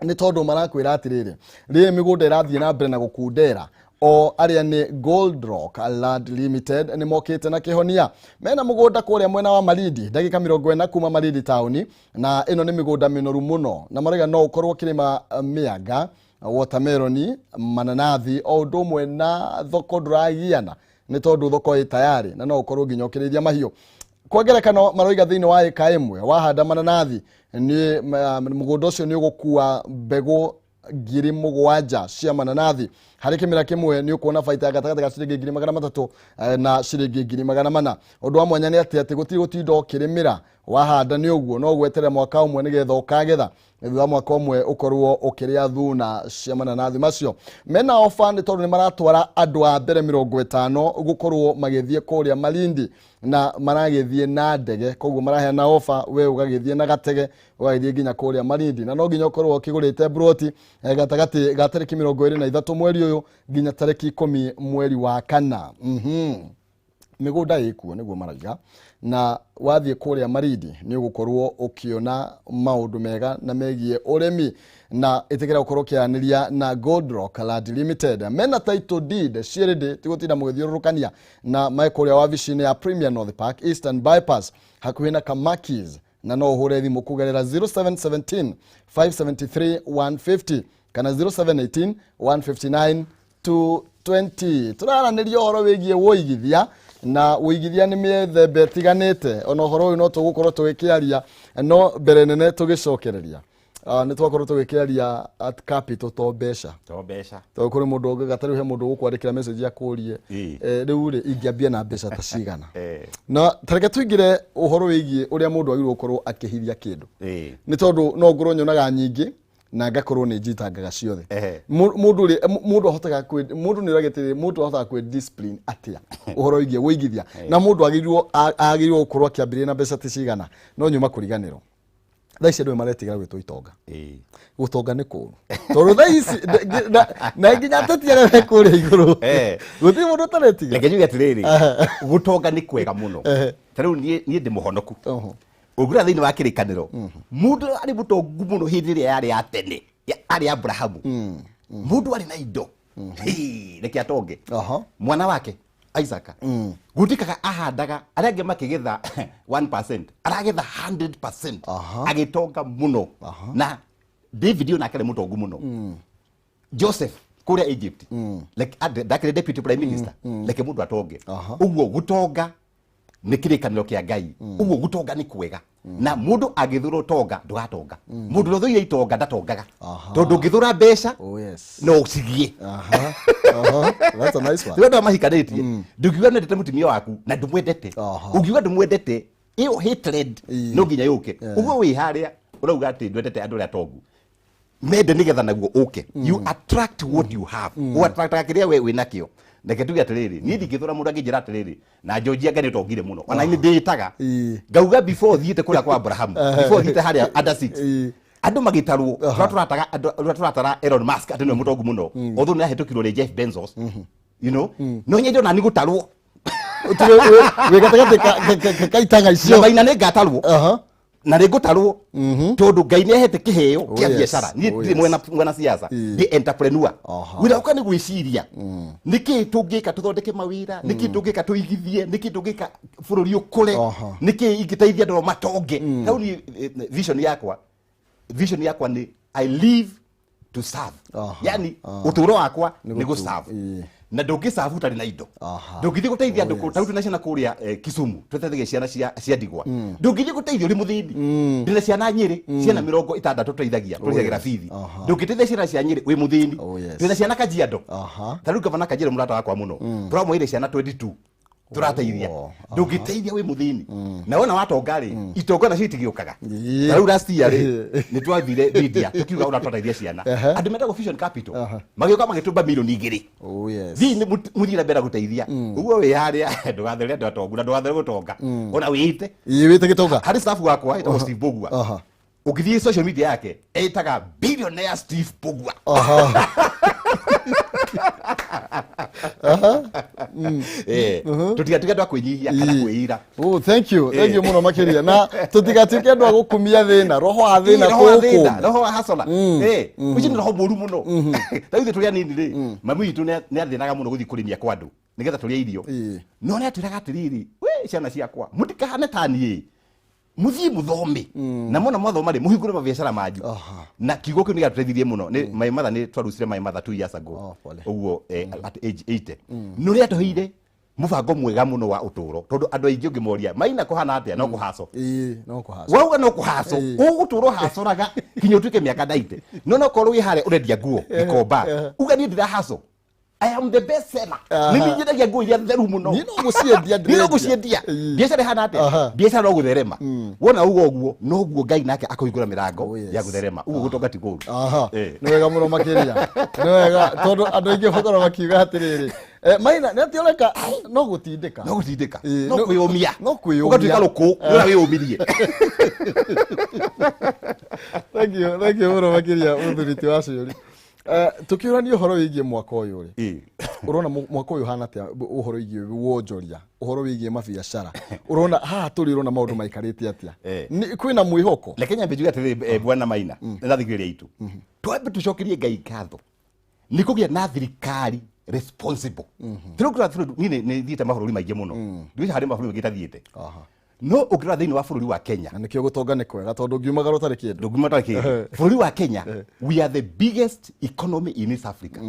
nĩ tondũ marakwĩra atĩrĩrĩ, rĩrĩ mĩgũnda ĩrathiĩ na mbere na gũkundera. O arĩa nĩ Gold Rock Land Limited nĩ mokĩte na kĩhonia. Mena mũgũnda kũrĩa mwena wa Malindi, ndagĩka 40 kuma Malindi taũni, na ĩno nĩ mĩgũnda mĩnoru mũno, na marauga no ũkorwo ũkĩrĩma mĩanga, watermelon, mananathi, o ũndũ ũmwe na thoko ndũragiana, nĩ tondũ thoko ĩ tayari, na no ũkorwo nginya ũkĩrĩithia mahiũ. Kwa ngerekano, maroiga thĩinĩ wa ĩka 1 wahanda mananathi, nĩ mũgũnda ũcio nĩ ũgũkua mbegũ 7,000 cia mananathi. Harĩ kĩmera kĩmwe nĩ ũkuona baita ya gatagatĩ ga ciringi 300,000 na ciringi 400,000. Ũndũ wa mwanya nĩ atĩ gũtirĩ gũtinda ũkĩrĩmĩra. Wahanda nĩ ũguo, no gweterera mwaka ũmwe nĩgetha ũkagetha. Thutha wa mwaka ũmwe ũkorwo ũkĩrĩa thuna cia mananathi macio. Mena ofa, nĩ tondũ nĩ maratwara andũ a mbere 50 gũkorwo magĩthiĩ kũrĩa Malindi, na maragĩthiĩ na ndege. Koguo maraheana ofa, we ũgagĩthiĩ na gatege, ũgagĩthiĩ nginya kũrĩa Malindi, na no nginya ũkorwo ũkĩgũrĩte broti gatagatĩ ga tarĩki 23 mweri ũyũ nginya tarĩki 10 mweri wa kana. Mĩgũnda ĩkuo nĩguo maraiga, na wathiĩ kũrĩa Malindi nĩ ũgũkorwo ũkĩona maũndũ mega na megiĩ ũrĩmi. Na ĩtĩkĩra gũkorwo ũkĩaranĩria na Gold Rock Land Limited. Mena title deed ciĩrĩndĩ, tigũtinda mũgĩthiũrũrũkania, na me kũrĩa wabici-inĩ ya Premier North Park, Eastern Bypass, hakuhĩ na Kamakis. Na no ũhũre thimũ kũgerera 0717 573 150 kana 0718 159 220. Tũraranĩria ũhoro wĩgiĩ wũigithia, na wũigithia nĩ mĩthemba ĩtiganĩte. Ona ũhoro ũyũ no tũgũkorwo tũgĩkĩaria, no mbere nene tũgĩcokereria, nĩ twakorwo tũgĩkĩaria at capital to mbeca. To mbeca. Tondũ kũrĩ mũndũ ũngĩga, ta rĩu he mũndũ ũgũkwandĩkĩra message akũrie, "Rĩu rĩ, ingĩambia na mbeca ta cigana?" Na tareke tũingĩre ũhoro wĩgiĩ ũrĩa mũndũ agĩrĩirwo gũkorwo akĩhithia kĩndũ, nĩ tondũ no ngorwo nyonaga nyingĩ na ngakorwo nĩ njitangaga ciothe. Mũndũ rĩ, mũndũ ahotaga mũndũ nĩ ũragĩte mũndũ ahotaga kwĩ discipline atĩa ũhoro wĩgiĩ wũigithia, na mũndũ agĩrĩirwo gũkorwo akĩambĩrĩria na mbeca ti cigana? No nyuma kũriganĩrwo, thaa ici andũ nĩ maretigĩra gwĩtwo itonga. Gũtonga nĩ kũũru, tondũ thaa ici na nginya ateti arĩa me kũrĩa igũrũ, gũtirĩ mũndũ ũtaretigĩra. Reke njuge atĩrĩrĩ, gũtonga nĩ kwega mũno. Ta rĩu niĩ ndĩ mũhonoku. Ũngĩrora thĩinĩ wa Kĩrĩkanĩro, mũndũ arĩ mũtongu mũno hĩndĩ ĩrĩa yarĩ ya tene arĩ Abrahamu, mũndũ arĩ na indo. Hii, reke atonge. Mwana wake Isaka gũtuĩkaga ahandaga, arĩa angĩ makĩgetha 1%, aragetha 100%. Agĩtonga mũno. Na David onake arĩ mũtongu mũno. Joseph kũrĩa Egypt, like ndakĩrĩ deputy prime minister. Reke mũndũ atonge. Ũguo gũtonga nĩ kĩrĩkanĩro kĩa Ngai. Ũguo gũtonga nĩ kwega, na mũndũ angĩthũra ũtonga ndũgatonga. Mũndũ ũrĩa ũthũire itonga ndatongaga, tondũ ũngĩthũra mbeca no ũcigie. Aha. Aha. That's a nice one. Rĩu andũ aya mahikanĩtie, ndũngiuga nĩwendete mũtumia waku na ndũmwendete. Ũngiuga ndũmwendete, ĩyo hatred no nginya yũke. Ũguo wĩ harĩa ũrauga atĩ ndwendete andũ arĩa atongu, mende nĩgetha naguo ũke. You attract what you have. Ũattractaga kĩrĩa we wĩ nakĩo. Reke tuge atĩrĩrĩ, niĩ ndingĩthũra mũndũ angĩnjĩra atĩrĩrĩ, na Georgia Ngai nĩ ũtongire mũno. Ona nĩ ndĩĩtaga ngauga before thiĩte kũrĩa kwa Abraham, before thiĩte harĩa under 6, andũ magĩtarwo, tũrĩa tũrataga ũrĩa tũratara Elon Musk atĩ nĩwe mũtongu mũno, although nĩ ahĩtũkirwo nĩ Jeff Bezos, no nyende ona nĩ gũtarwo. Tuge wĩ gatagatĩ ka itanga Na icio. Maina nĩ ngatarwo. Na nĩ ngũtarwo, tondũ Ngai nĩ ahete kĩheo kĩa biacara. Niĩ ndirĩ mwena siasa, ndĩ entrepreneur. Wĩra wakwa nĩ gwĩciria nĩkĩ tũngĩka tũthondeke mawĩra, nĩkĩ tũngĩka tũigithie, nĩkĩ tũngĩka bũrũri ũkũre, nĩkĩ ingĩteithia andũ matonge. Rĩu niĩ, vision yakwa nĩ I live to serve. Yani ũtũũro wakwa Nĩ nĩ gũserve. Na ndũngĩserve ũtarĩ na indo. Ndũngĩthiĩ gũteithia andũ ta rĩu twĩna ciana kũrĩa Kisumu, tũteithagia ciana cia ndigwa. Ndũngĩthiĩ gũteithia ũrĩ mũthĩni. Ndĩna ciana Nyĩrĩ, ciana 60 tũteithagia, tũrĩhagĩra bithi. Ndũngĩteithia ciana cia Nyĩrĩ wĩ mũthĩni. Twĩna ciana Kajiado. Ta rĩu gavana Kajiado, mũrata wakwa mũno, tũramwoire ciana 22 tũrateithia. Ndũngĩteithia wĩ mũthĩni. Na wona watonga rĩ, itonga nacio itigĩũkaga. Ta rĩu last year rĩ, nĩ twathire media tũkiuga ũrĩa twateithia ciana. Andũ metagwo Vision Capital magĩũka magĩtũmba 2 milioni. Thiĩ nĩ mũthiĩ na mbere gũteithia. Ũguo wĩ harĩa ndũgathere andũ atongu na ndũgathere gũtonga ona wĩite. Ĩĩ, wĩte gĩtonga. Harĩ staff wakwa ĩtagwo Steve Bogua. Ũngĩthiĩ social media yake, ĩtaga Billionaire Steve Bogua. Tũtigatuĩke andũ a kwĩnyihia kana kwĩira. Oh, thank you. Thank you mũno makĩria. Na tũtigatuĩke andũ a gũkumia thĩna, roho wa thĩna. Roho wa thĩna, tũũkũme. Roho wa hacola. Ũcio nĩ roho mũru mũno. Ta rĩu ithuĩ tũrĩ anini rĩ, mami witũ nĩ athĩnaga mũno gũthiĩ kũrĩmia kwa andũ nĩgetha tũrĩe irio. No nĩ atwĩraga atĩrĩrĩ, "We ciana ciakwa, mũtikahane ta niĩ, mũthiĩ mũthome, na mona mwathoma rĩ, mũhingũre mabiacara manyu." Na kiugo kĩu nĩ gĩatũteithirie mũno. Nĩ my mother, nĩ twarucire my mother 2 years ago. Oh, pole. Ũguo at age 80 nĩ ũrĩa atũheire mũbango mwega mũno wa ũtũũro, tondũ andũ aingĩ ũngĩmoria, "Maina kũhana atĩa?" No kũhaco. Ĩĩ, no kũhaco. Wauga no kũhaco, ũgũtũra ũhacoraga kinya ũtuĩke mĩaka 90. No korwo wĩ harĩa ũrendia nguo Gĩkomba, uga, "Niĩ ndĩrahaco, I am the best seller. Nĩ niĩ nyendagia nguo iria theru mũno." Niĩ no gũciendia. Niĩ no gũciendia. Biacara ĩhana atĩa? Biacara no gũtherema. Wona uga ũguo, noguo Ngai nake akũhingũra mĩrango ya gũtherema. Ũguo gũtonga ti kũũru. Nĩ wega mũno makĩria. Nĩ wega, tondũ andũ aingĩ makoragwo makiuga atĩrĩrĩ, "Maina nĩ atĩ ũreka no gũtindĩka." No gũtindĩka. No kwĩyũmia. No kwĩyũmia. Ũgatuĩka rũkũ nĩ ũrĩa wĩyũmirie. Thank you, thank you mũno makĩria, mũthuri ti wa Ciũri. Tũkĩũrania ũhoro wĩgiĩ mwaka ũyũ rĩ, ũrona mwaka ũyũ ũhana atĩa ũhoro wĩgiĩ wonjoria, ũhoro wĩgiĩ mabiacara? Ũrona haha tũrĩ, ũrona maũndũ maikarĩte atĩa? Kwĩna mwĩhoko? Reke nyambe njuge atĩrĩrĩ, bwana Maina na thikĩrĩria itũ, twambe tũcokerie Ngai ngatho nĩ kũgĩa na thirikari responsible. Tũrĩ kũra, niĩ nĩ thiĩte mabũrũri maingĩ mũno, ndiũĩ harĩ mabũrũri maingĩ itathiĩte. No ũngĩrora thĩinĩ wa bũrũri wa Kenya, Na nĩkĩo gũtonga nĩ kwega, tondũ ũngiumagara ũtarĩ kĩndũ. Ndũngiuma ũtarĩ kĩndũ. Bũrũri wa Kenya, we are the biggest economy in East Africa,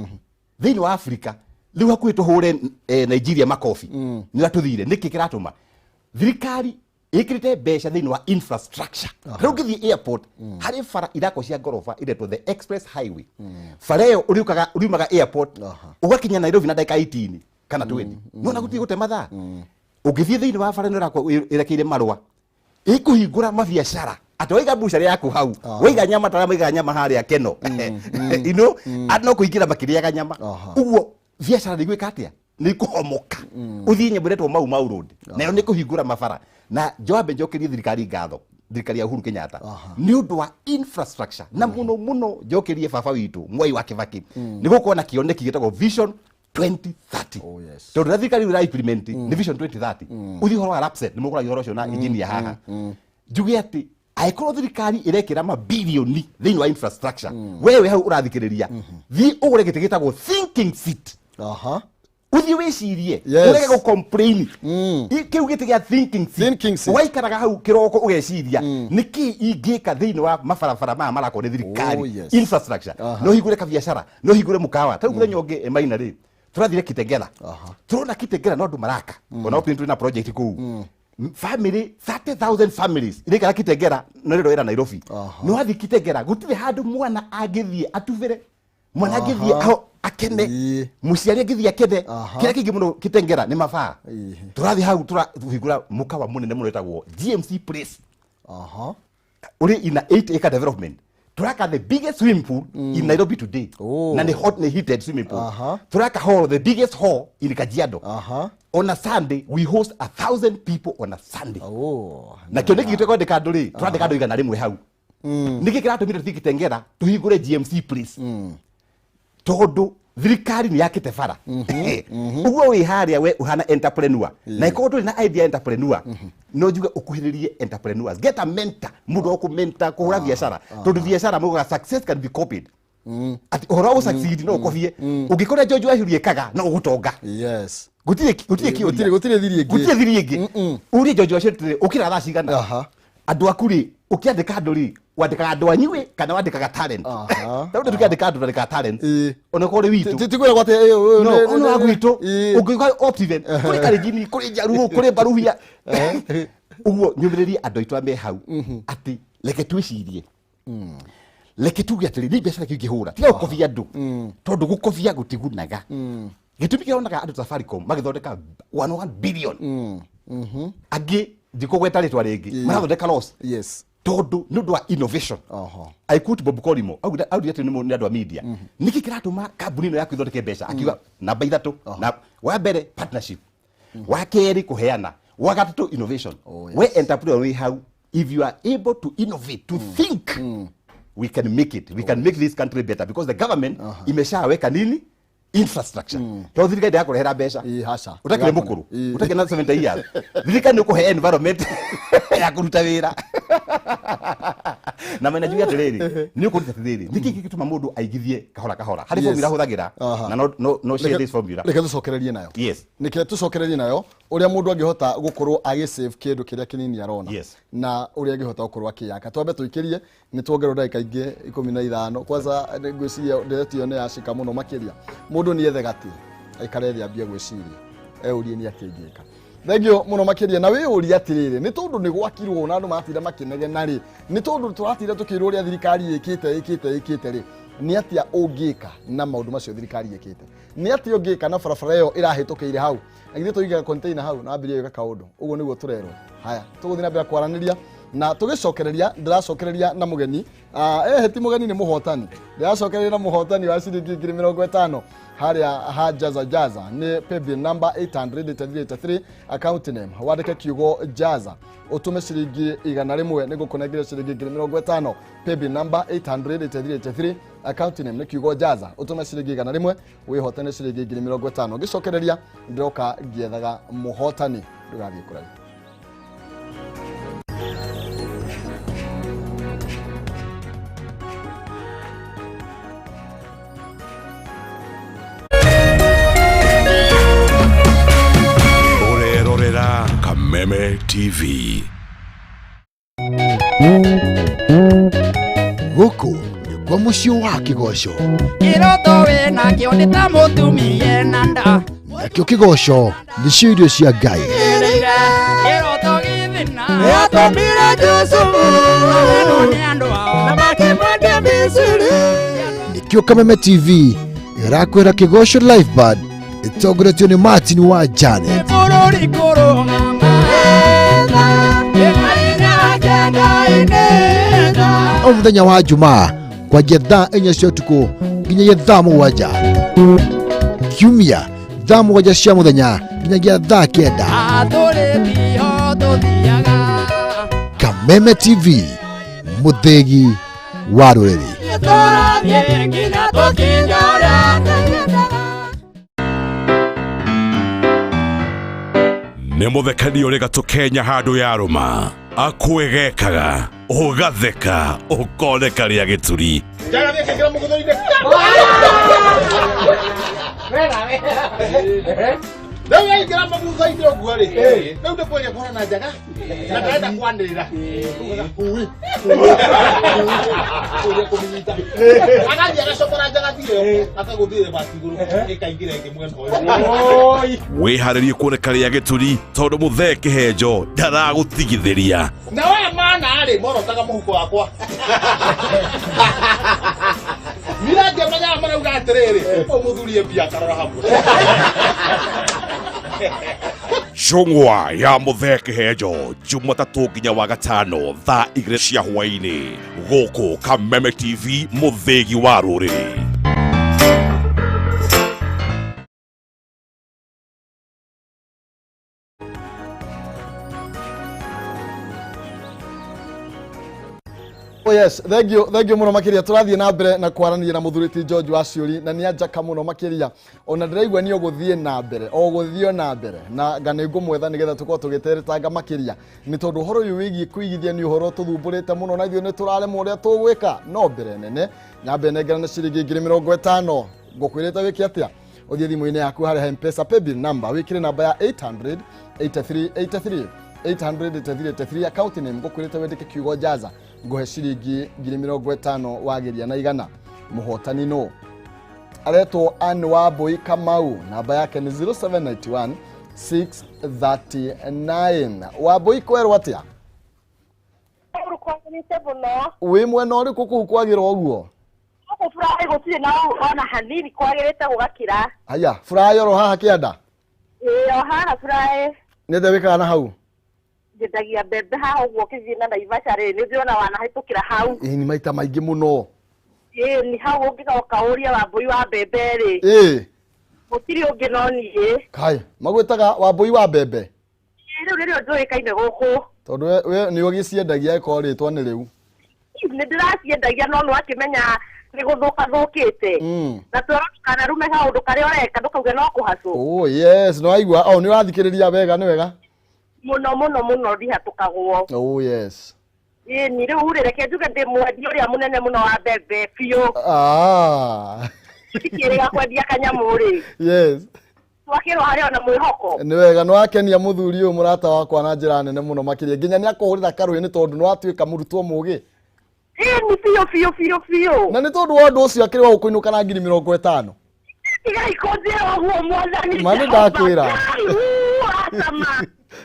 thĩinĩ wa Africa. Rĩu hakuhĩ tũhũre Nigeria makobi nĩ ũrĩa tũthire. Nĩkĩ kĩratũma thirikari ĩkĩrĩte mbeca thĩinĩ wa infrastructure? Rĩu ũngĩthiĩ airport, harĩ bara irakwo cia ngoroba iretwo the express highway. Bara ĩyo ũriũkaga, ũriumaga airport ũgakinya Nairobi na ndagĩka 18 kana 20. Nona gũtirĩ gũte mathaa. Ũngĩthiĩ thĩinĩ wa bara ĩno ĩrakwo ĩrekeire Marũa, ĩkũhingũra mabiacara atĩ waiga mbucarĩ yaku hau, waiga nyama tara maiga nyama harĩa keno andũ no kũingĩra makĩrĩaga nyama. Ũguo biacara nĩ igwĩka atĩa? Nĩ ikũhomoka. Ũthiĩ nyamũ ĩretwo Mau Mau Road, nayo nĩ kũhingũra mabara. Na njoambe njokerie thirikari ngatho, thirikari ya Uhuru Kenyatta, nĩ ũndũ wa infrastructure, na mũno mũno njokerie baba witũ Mwai wa Kibaki nĩ gũkorwo na kĩoneki gĩtagwo Vision 2030. Oh, yes. Tondũ rĩrĩa thirikari rĩu ĩra implement nĩ Vision 2030, ũthiĩ ũhoro wa LAPSSET, nĩ mũkũragia ũhoro ũcio na engineer haha. Njuge atĩ angĩkorwo thirikari ĩrekĩra mabilioni thĩinĩ wa infrastructure, wewe wĩ hau ũrathikĩrĩria, thiĩ ũgũre gĩtĩ gĩtagwo thinking seat. Ũthiĩ wĩcirie, ũrege gũ complain. Kĩu gĩtĩ gĩa thinking seat, Thinking seat. Ũgaikaraga hau kĩroko ũgeciria nĩkĩ ingĩka thĩinĩ wa mabarabara maya marakwo nĩ thirikari, infrastructure. No hingũre kabiacara, no hingũre mũkawa. Ta rĩu mũthenya ũngĩ, Maina rĩ, tũrathire Kitengela, tũrona Kitengela no andũ maraka. Ona okorwo twĩna project kũu, family 30,000 families iraikara Kitengela, no rĩro ĩra Nairobi. No wathiĩ Kitengela gũtirĩ handũ mwana angĩthiĩ atubĩre, mwana angĩthiĩ aho akene, mũciari angĩthiĩ akene. Kĩrĩa kĩingĩ mũno Kitengela nĩ mabaa. Tũrathiĩ hau tũrahingũra mũkawa mũnene mũno wĩtagwo GMC Place, ũrĩ in a 8 acre development. Turaka the biggest swimming pool in Nairobi today, na nĩ hot, nĩ heated swimming pool. Turaka hall, the biggest hall in Kajiado. On a Sunday we host 1,000 people on a Sunday. Na kĩoneki gitũ kwandĩka andũ rĩ, tũrandĩka andũ 100 hau. Nĩkĩ kĩratũmire tũthiĩ Kitengela tũhingũre GMC Place? Tondũ thirikari nĩ yakĩte bara. Ũguo wĩ harĩa we ũhana entrepreneur, na ĩkorwo ndũrĩ na idea entrepreneur, no njuge ũkuhĩrĩrie entrepreneurs, get a mentor, mũndũ wa kũmentor kũhũra biacara, tondũ biacara maugaga success can be copied, atĩ ũhoro wa gũsucceed no ũkobie. Ũngĩkora George Wahiru ĩkaga, no ũgũtonga. Gũtirĩ kĩũria. Gũtirĩ thiri ĩngĩ. Gũtirĩ thiri ĩngĩ. Ũrie George Wahiru atĩrĩ, ũkĩra thaa cigana? Andũ aku rĩ, ũkĩandĩka andũ rĩ, wandĩkaga andũ anyue kana wandĩkaga talent? Tarĩu tũkĩandĩka andũ twandĩkaga talent. Ona korwo nĩ witũ. Ti kwĩra gwatĩ No, ũyũ wa gwitũ ũngĩuga Optiven, kũrĩ Karenjini, kũrĩ Njaruo, kũrĩ Baruhia. Ũguo nyũmĩrĩrie andũ aitũ a me hau atĩ reke twĩcirie, reke tuge atĩrĩ, nĩ biacara kĩu ingĩhũra, tiga gũkobia andũ, tondũ gũkobia gũtigunaga. Gĩtũmi kĩronaga andũ ta Safaricom magĩthondeka 1 billion, angĩ ndikũgweta rĩtwa rĩngĩ, marathondeka loss, tondũ nĩ ũndũ wa innovation. I quote Bob Collymore, augire atĩ nĩ andũ a media, nĩkĩ kĩratũma kambuni ĩno yaku ĩthondeke mbeca? Akiuga namba ithatũ, na wa mbere partnership, wa kerĩ kũheana, wa gatatũ innovation. We entrepreneur wĩ hau, if you are able to innovate, to think, we can make it, we can make this country better, because the government imeshaweka nini? Infrastructure. Tondũ thirikari ndĩrakũrehera mbeca. Ĩ, haca. Ũtakĩrĩ mũkũrũ, ũtakĩrĩ na 70 years, thirikari nĩ ũkũhe environment ya kũruta wĩra. Na mena njuge atĩrĩrĩ, nĩ ũkũruta atĩrĩrĩ, nĩkĩ gĩgĩtũma mũndũ aigithie kahora kahora harĩ formula hũthagĩra? Na no share this formula. Reke tũcokererie nayo. Nĩke tũcokererie nayo ũrĩa mũndũ angĩhota gũkorwo agĩsave kĩndũ kĩrĩa kĩnini arona, na ũrĩa angĩhota gũkorwo akĩyaka. Twambe tũikĩrie, nĩ tuongerwo ndagĩka ingĩ 15. Kwanza nĩ ngwĩciria ndereti ĩyo nĩ yacika mũno makĩria. Mũndũ nĩ ethe gatĩ aikare thĩ, ambie gwĩciria, eurie nĩ atĩa ingĩka. Thengiũ mũno makĩria. Na wĩyũrie atĩrĩrĩ, nĩ tondũ nĩ gwakirwo na andũ maratinda makĩnegena rĩ, nĩ tondũ tũratinda tũkĩrwo ũrĩa thirikari ĩkĩte ĩkĩte ĩkĩte rĩ, nĩ atĩa ũngĩka na maũndũ macio thirikari ĩkĩte? Nĩ atĩa ũngĩka na barabara ĩyo ĩrahĩtũkĩire hau? Na githĩ tũigaga container hau na ambĩrĩria gwĩka kaũndũ? Ũguo nĩguo tũrerwo. Haya, tũgũthiĩ na mbere kwaranĩria na tũgĩcokereria. Ndĩracokereria na mũgeni, ti mũgeni, nĩ mũhotani. Ndĩracokereria na mũhotani wa ciringi 50,000 harĩa ha Jaza Jaza. Nĩ paybill number 883, account name wandĩke kiugo Jaza, ũtũme ciringi 100, nĩguo kũnengere ciringi 50,000. Paybill number 883, account name nĩ kiugo Jaza, ũtũme ciringi 100, wĩhotane ciringi 50,000. Ngĩcokereria ndĩroka ngĩethaga mũhotani. Ndũgathiĩ kũraihu. Ũrerorera Kameme Kameme TV. Gũkũ nĩkuo mũciĩ wa kĩgoco. Kĩroto wĩnakĩo nĩ ta mũtumia ena nda. Nakĩo kĩgoco nĩcio irio cia Ngai. Ĩrĩire kĩroto gĩthĩna. Yatũmire Jusufu amenwo nĩ andũ ao na makĩmwendia Misiri. Nĩkĩo Kameme TV ĩrakwĩra kĩgoco live band ĩtongoretio nĩ Martin wa Janet. Bũrũri kũrũgama O mũthenya wa Jumaa kwanjia thaa 4 cia ũtukũ nginyagia thaa 7. Kiumia thaa 7 cia mũthenya nginyagia thaa 9. Kameme TV, mũthĩgi wa rũrĩrĩ. Nĩ mũthekania ũrĩ gatũ Kenya handũ ya rũma akwĩgekaga ũgatheka ũkoneka rĩa gĩturi. Rĩu yaingĩra mũgutho-inĩ ũguo rĩ, rĩu nĩ kwendia kũhana njaga na ndarenda kwanĩrĩra. Hui, ũrĩa kũmĩnyita. Agathiĩ agacokora njagathi ĩyo, akagũthĩra ibati igũrũ, ĩkaingĩra ĩngĩ mwena ũyũ. Wĩharĩrie kuoneka rĩa gĩturi tondũ mũthee kĩhenjo ndaragũtigithĩria. Na waya mana rĩ, morotaga mũhuko wakwa. Nira ngĩmenyaga marauga atĩrĩrĩ, ũyũ mũthuri e mbia akarora hamwe. Njũng'wa ya mũthee kĩhenjo Jumatatũ nginya wa gatano thaa 2 cia hwaĩ-inĩ gũkũ Kameme TV mũthĩgi wa rũrĩrĩ. Oh yes, thank you, thank you muno makiria. Tũrathiĩ na mbere na kwaranĩria na mũthuri ti George Waciũri na nĩ anjaka mũno makĩria. Ona ndĩraigua nĩ ũgũthiĩ na mbere, o gũthiĩ na mbere na nga nĩ ngũmwetha nĩgetha tũkorwo tũgĩteretanga makĩria, nĩ tondũ ũhoro ũyũ wĩgiĩ kũigithia nĩ ũhoro tũthumbũrĩte mũno na ithuĩ nĩ tũraremwo ũrĩa tũgwĩka. No mbere nene nyambe nengerane ciringi ngiri mĩrongo ĩtano. Ngũkwĩrĩte wĩke atĩa? Ũthiĩ thimũ-inĩ yaku harĩa M-Pesa paybill number, wĩkĩre namba ya 800 83 83 800 83 83 account name, ngũkwĩrĩte wendeke kiugo Jaza, ngũhe ciringi ngiri mĩrongo ĩtano wagĩria na igana. Mũhotani nũ? Aretwo Ann Wambui Kamau, namba yake nĩ 0791 639. Wambui, kwerwo atĩa? Kwagĩrĩte mũno. Wĩ mwena ũrĩkũ kũu kwagĩra ũguo? Gũkũ buraĩ gũtirĩ na ona hanini, kwagĩrĩte gũgakĩra. Haya, buraĩ oro haha kĩanda? Ĩĩ, o haha buraĩ. Nĩ atĩa wĩkaga na hau? Nyendagia mbembe haha ũguo ũkĩthiĩ na Naivasha rĩ, nĩ ndĩrona wanahĩtũkĩra hau. Ĩĩ, nĩ maita maingĩ mũno. Ĩĩ, nĩ hau ũngĩgoka ũrie Wambui wa mbembe rĩ. Ĩĩ. Gũtirĩ ũngĩ no niĩ. Kai, magwĩtaga Wambui wa mbembe? Ĩĩ, rĩu nĩrĩo njũĩkaine gũkũ. Tondũ we nĩ ũgĩciendagia ĩkorwo rĩtwa nĩ rĩu. Nĩ ndĩraciendagia no nĩwakĩmenya nĩ gũthũka thũkĩte. Na twerwo ndũkanarume kaũndũ karĩa ũreka ndũkauge no kũhacwo. Oh yes, nĩ waigua. Oh, nĩ ũrathikĩrĩria wega, nĩ wega. Mũno mũno mũno ndihatũkagwo. Oh yes. Ĩĩ, ni rĩu rĩ, reke njuge ndĩ mwendia ũrĩa mũnene mũno wa mbembe biũ. Ndikĩrĩga kwendia kanyamũ rĩ. Yes. Twakĩrwo harĩa ona mwĩhoko. Nĩ wega, nĩ wakenia mũthuri ũyũ mũrata wakwa na njĩra nene mũno makĩria. Nginya nĩ akũhũrĩra karũĩ nĩ tondũ nĩ watuĩka mũrutwo mũgĩ. Ĩĩ, nĩ biũ biũ biũ biũ. Na nĩ tondũ wa ũndũ ũcio akĩrĩ wa gũkũinũka na ngiri mĩrongo ĩtano. Tigai kũnjĩra ũguo mwathani. Ma nĩ ndakwĩra.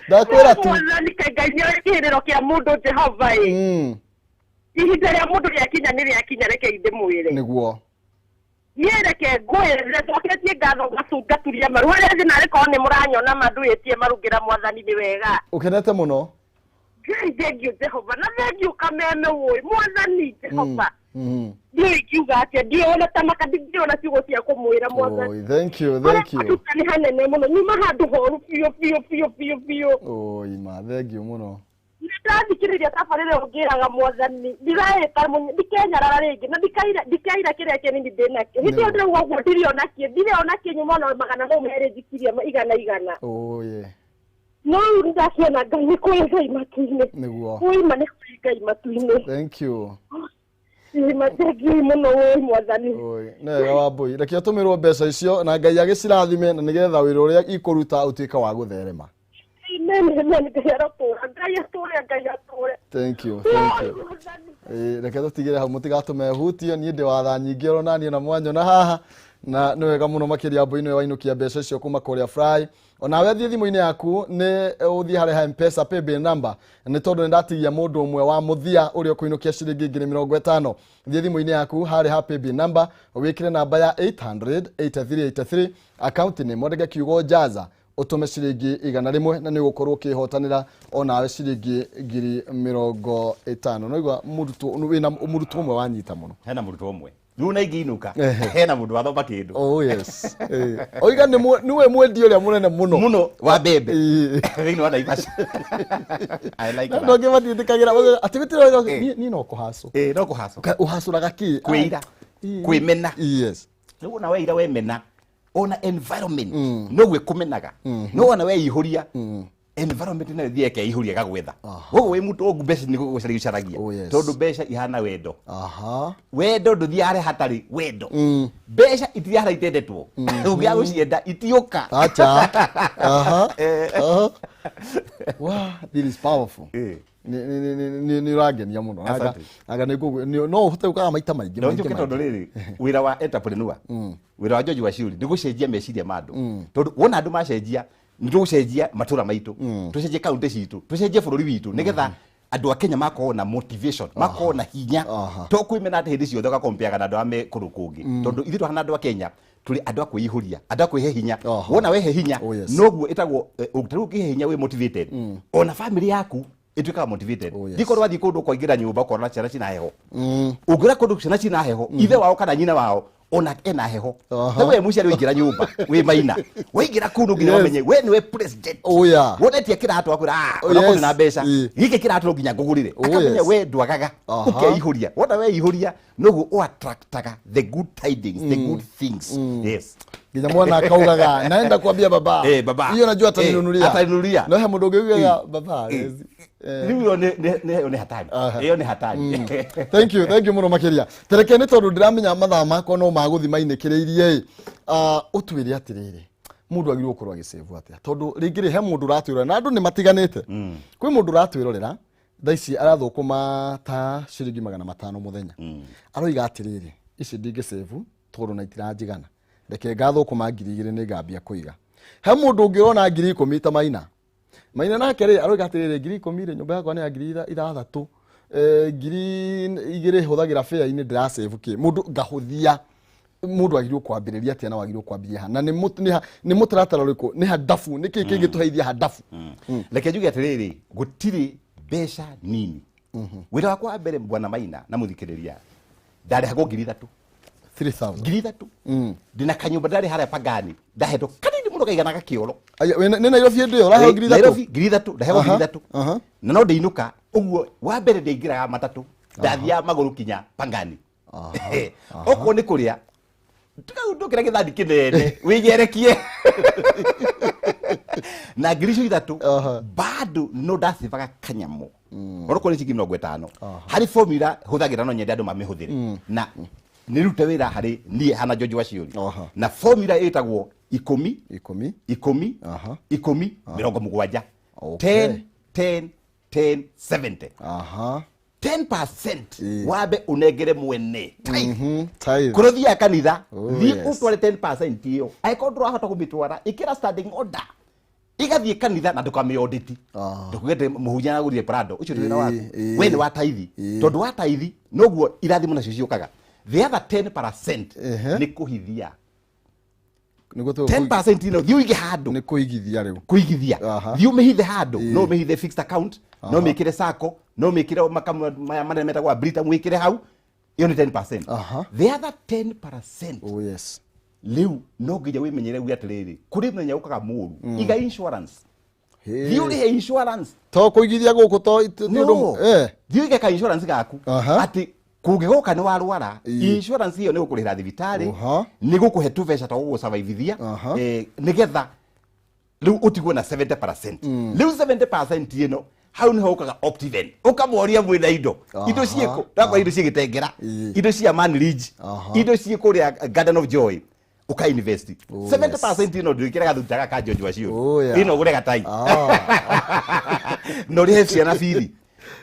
Ndakwĩra tu. Mwathani Ngai nĩ kĩhĩrĩro kĩa mũndũ Jehova ĩ. Ihinda rĩa mũndũ rĩakinya nĩ rĩakinya, reke ndĩmwĩre. Nĩguo. Niĩ reke ngwĩre njoketie ngatho ngaturia maru harĩa thĩ narĩ korwo nĩ mũranyona manduĩtie maru ngĩra mwathani nĩ wega. Ũkenete mũno? Ngai thengiũ Jehova na thengiũ Kameme wũi mwathani Jehova. Ndiũĩ ngiuga atĩa, ndiũĩ ona ta maka, ndiũĩ ona ciugo cia kũmwĩra mwathani. Oi, thank you, thank you. Harĩa nĩ hanene mũno, nyuma handũ horu biũ biũ biũ biũ biũ. Oi ma, thank you mũno. Nĩndathikĩrĩria tabarĩra ĩyo ngĩraga mwathani ndiraĩta ndikenyarara rĩngĩ na ndikaira kĩrĩa kĩnini ndĩnakĩo. Hĩndĩ ĩyo ndĩrauga ũguo ndirĩ ona kĩ, ndirĩ ona kĩ, nyuma ona magana mau merĩ njikirie igana igana. Oye. No rĩu nĩndakiona Ngai nĩ kwĩ Ngai matu-inĩ. Nĩguo. Wĩ ma nĩ kwĩ Ngai matu-inĩ. Thank you. Ĩ ma thengiũ mũno wĩ mwathani. Oi, nĩ wega Wambui. Reke ũtũmĩrwo mbeca icio na Ngai agĩcirathime na nĩgetha wĩra ũrĩa ikũruta ũtuĩke wa gũtherema. Amen, amen, Ngai arotũra, Ngai atũre, Ngai atũre. Thank you, thank you. Ĩĩ, reke tũtigĩre hau mũtigatũme hutio niĩ ndĩ wa tha nyingĩ oro naniĩ na mwanyona haha na nĩ wega mũno makĩria mbũi-inĩ wainũkia mbeca icio kuma kũrĩa fry onawe thiĩ thimũ-inĩ yaku nĩ ũthiĩ harĩa ha mpesa paybill number nĩ tondũ nĩ ndatigia mũndũ ũmwe wa mũthia ũrĩa ũkũinũkia ciringi 50,000. Thiĩ thimũ-inĩ yaku harĩa ha paybill number wĩkĩre namba ya 800 8383, account name wandĩke kiugo jaza, ũtũme ciringi 100 na nĩ ũgũkorwo ũkĩhotanĩra onawe ciringi 50,000. Noigua mũrutwo wĩna mũrutwo ũmwe wanyita mũno. Hena mũrutwo ũmwe rĩu na ingĩ inũka. Ehe. Hena mũndũ wathoma kĩndũ. Oh yes. Oiga nĩ nĩwe mwendia ũrĩa mũnene mũno mũno wa mbembe Ĩĩ. thĩinĩ wa Naivasha. I like Na that. andũ angĩ matiĩtĩkagĩra atĩ gũtirĩ niĩ no kũhacũ. Ĩĩ, no kũhacũ. Ũhacũraga kĩ? Kwĩira. Ĩĩ. Kwĩmena. Yes. Rĩu ona weira wemena, ona environment noguo ĩkũmenaga. No wona weihũria, environment nayo ĩthiĩ ĩkeihũria ĩgagwetha. Koguo wĩ mũndũ ũguo mbeca nĩ gũcaria ũcaragia. Oh, yes. Tondũ mbeca ihana wendo. Wendo ndũthiaga harĩa hatarĩ wendo. Mbeca itithiaga harĩa itendetwo. Ũngĩaga gũcienda itiũka. Acha. Aha. Aha. Wow, this is powerful. Nĩ ũrangenia mũno. Asante. Anga no ũhote gũkaga maita maingĩ No maingĩ njuke tondũ maingĩ. rĩrĩ wĩra wa entrepreneur, wĩra wa George Wachiuri nĩ gũcenjia meciria ma andũ, tondũ wona andũ macenjia nĩ tũgũcenjia matũra maitũ, tũcenjie kaunti citũ, tũcenjie bũrũri witũ, nĩgetha andũ a Kenya makorwo na motivation, makorwo na hinya, to kwĩmena atĩ hĩndĩ ciothe ũgakompeaga na andũ arĩa me kũndũ kũngĩ, tondũ ithuĩ tũhana andũ a Kenya tũrĩ andũ a kwĩihũria, andũ a kwĩhe hinya. Wona wehe hinya noguo ĩtagwo ta rĩu ũngĩhe hinya wĩ motivated, ona family yaku ĩtuĩkaga motivated. Ndikorwo wathiĩ kũndũ ũkaingĩra nyũmba ũkona ciana cina heho, ũngĩra kũndũ ciana cina heho, ithe wao kana nyina wao ona ena heho. Ta we mũciari waingĩra nyũmba wĩ maina, waingĩra kũu no nginya wamenye we nĩwe president. Oh, yeah. Wonetie kĩratũ akwĩra, ah, Oh, onakorwo yes. na mbeca gĩkĩ kĩratũ no nginya ngũgũrĩre. Akamenya we ndwagaga. Ũkeihũria, wona weihũria noguo ũattractaga the good tidings, the good things, yes. Nginya mwana akaugaga, naenda kuambia baba. Eh, baba. Hiyo najua ataninunulia. Ataninunulia. No he mũndũ ũngĩ ugaga baba. Eh. Rĩu ĩyo ĩyo nĩ hatari. Ĩyo nĩ hatari. Thank you, thank you mũno makĩria. Tereke nĩ tondũ ndĩramenya mathaa makwa no magũthi mainĩkĩrĩirie ĩ, ũtwĩre atĩrĩrĩ, mũndũ agĩrĩirwo gũkorwo agĩsave atĩa? Tondũ rĩngĩ rĩ he mũndũ ũratwĩrorera na andũ nĩ matiganĩte. Kwĩ mũndũ ũratwĩrorera thaa ici arathũkũma ta ciringi 500 mũthenya, aroiga atĩrĩrĩ, ici ndingĩsave tondũ na itiranjigana, reke ngathũkũma 2000 nĩ ngambia kũiga. He mũndũ ũngĩ ũrona 10,000 ta maina maina nake rĩ aroiga atĩrĩrĩ, 10,000 rĩ, nyũmba yakwa nĩ ya 6000, 2000 hũthagĩra fare-inĩ, ndĩrasave kĩ? Mũndũ ngahũthia, mũndũ agĩrĩirwo kwambĩrĩria atĩa na wagĩrĩirwo kwambĩrĩria ha na nĩ mũtaratara ũrĩkũ, nĩ handabu nĩ kĩĩ kĩngĩtũheithia handabu? Reke njuge atĩrĩrĩ, gũtirĩ mbeca nini. Wĩra wakwa wa mbere, bwana Maina na mũthikĩrĩria, ndarĩhagwo 3000. 3000. 3000. Ndĩna kanyũmba ndarĩ harĩa Pangani, ndahetwo kanini mũno kaigana gakĩoro. Aya, nĩ Nairobi hĩndĩ ĩyo ũraheo 3000? Nairobi 3000, ndaheo 3000 na no ndĩinũka ũguo. Wa mbere ndĩingĩraga matatũ, ndathiaga magũrũ kinya Pangani. Okorwo nĩ kũrĩa ndũkĩra gĩthandi kĩnene wĩgerekie na 3000 bado no ndacibaga kanyamũ onokorwo nĩ ciringi 50 harĩ formula hũthagĩra, no nyende andũ mamĩhũthĩre na nĩrute wĩra harĩ niĩ hana George Wachiuri, na formula ĩtagwo 10 10 10 10 70. 10 10 10 70. 10% wambe ũnengere mwene tithe. Tithe. Kũrĩa ũthiaga kanitha, thiĩ ũtware 10% ĩyo. Angĩkorwo ndũrahota kũmĩtwara, ĩkĩra standing order igathiĩ kanitha na ndũkamĩondĩti, ndũkuge mũhunjia aragũrire Prado, ũcio ti wĩra waku. We nĩ wa taithi, tondũ wa taithi noguo irathimo nacio ciũkaga. The other 10% nĩ kũhithia. Nĩguo 10% ĩno thiĩ ũige handũ. Nĩ kũigithia rĩu. Kũigithia. Thiĩ ũmĩhithe handũ. No ũmĩhithe fixed account, no ũmĩkĩre sacco, no ũmĩkĩre makamu maya manene metagwo Britam, wĩkĩre hau. Ĩyo nĩ 10%. The other 10%, oh yes, rĩu no nginya wĩmenyere uge atĩrĩrĩ, kũrĩ mũthenya ũkaga mũru. Iga insurance, thiĩ ũrĩhe insurance. To kũigithia gũkũ to ti No. ũndũ Thiĩ ũige ka insurance gaku atĩ kũngĩgoka nĩ warwara, insurance ĩyo nĩ gũkũrĩhĩra thibitarĩ, nĩ gũkũhe tũbeca twa gũgũsurvivithia, nĩgetha rĩu ũtigwo na 70%. Rĩu 70% ĩno hau nĩho ũkaga Optiven, ũkamoria mwĩna indo, indo ciĩkũ? Ndakora indo ciĩ Gĩtengera, indo cia Man Ridge, indo ciĩ kũrĩa Garden of Joy. Ũka invest Oh, 70% ĩno ndwĩkĩra gathuti gaka ka George Waciũri, Oh, yeah. ĩno ũgũre gatai na ũrĩhe ciana bithi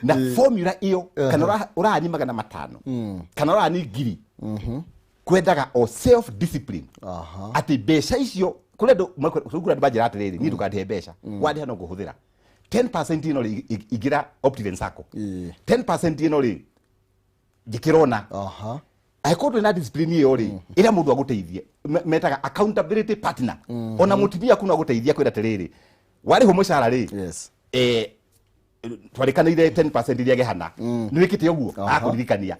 na formula ĩyo, kana ũrani 500 kana ũrani 1000, kwendaga o self discipline atĩ mbeca icio kũrĩ andũ kũrĩ andũ manjĩra atĩrĩrĩ, niĩ ndũkandĩhe mbeca, wandĩha no ngũhũthĩra 10% ĩno rĩ, ingĩra Optiven Sacco, 10% ĩno rĩ, njĩkĩra ona angĩkorwo ndũrĩ na discipline ĩyo rĩ, ĩrĩa mũndũ agũteithie metaga accountability partner, ona mũtumia aku no agũteithia kwĩra atĩrĩrĩ, warĩhwo mũcara rĩ, twarĩkanĩire 10% iria gehana, nĩ wĩkĩte ũguo, akũririkania.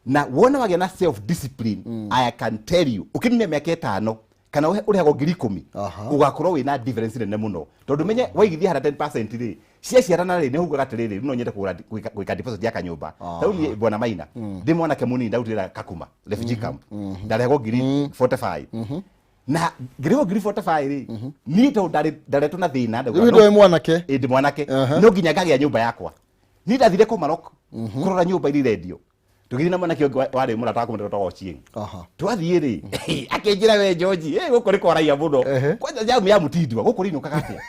Na wona wagĩa na self discipline, I can tell you, ũkĩnina mĩaka 5 kana ũrĩhagwo 10,000, ũgakorwo wĩna difference nene mũno, tondũ menye waigithia harĩa 10% rĩ ciaciarana rĩ, nĩ ugaga atĩrĩrĩ, rĩu no nyende kũgũra gwĩka deposit ya kanyũmba. Rĩu niĩ, bwana Maina, ndĩ mwanake mũnini, ndarutĩra Kakuma refugee camp, ndarehagwo 45,000, na ngĩrĩhwo 45,000 rĩ, niĩ tondũ ndaretwo na thĩna ndauga, Rĩu hĩndĩ wĩ mwanake. Ĩ, ndĩ mwanake, no nginya ngagĩa nyũmba yakwa. Niĩ ndathire Komarok kũrora nyũmba iria irendio, tũgĩthiĩ na mwanake ũngĩ warĩ mũrata wakwa mũndũ wetagwo Ochieng. Twathiĩ rĩ, akĩnjĩra, "We George, gũkũ nĩ kwaraia mũno, kwanja jamu ya mũtindwa gũkũ rĩinũkaga atĩa?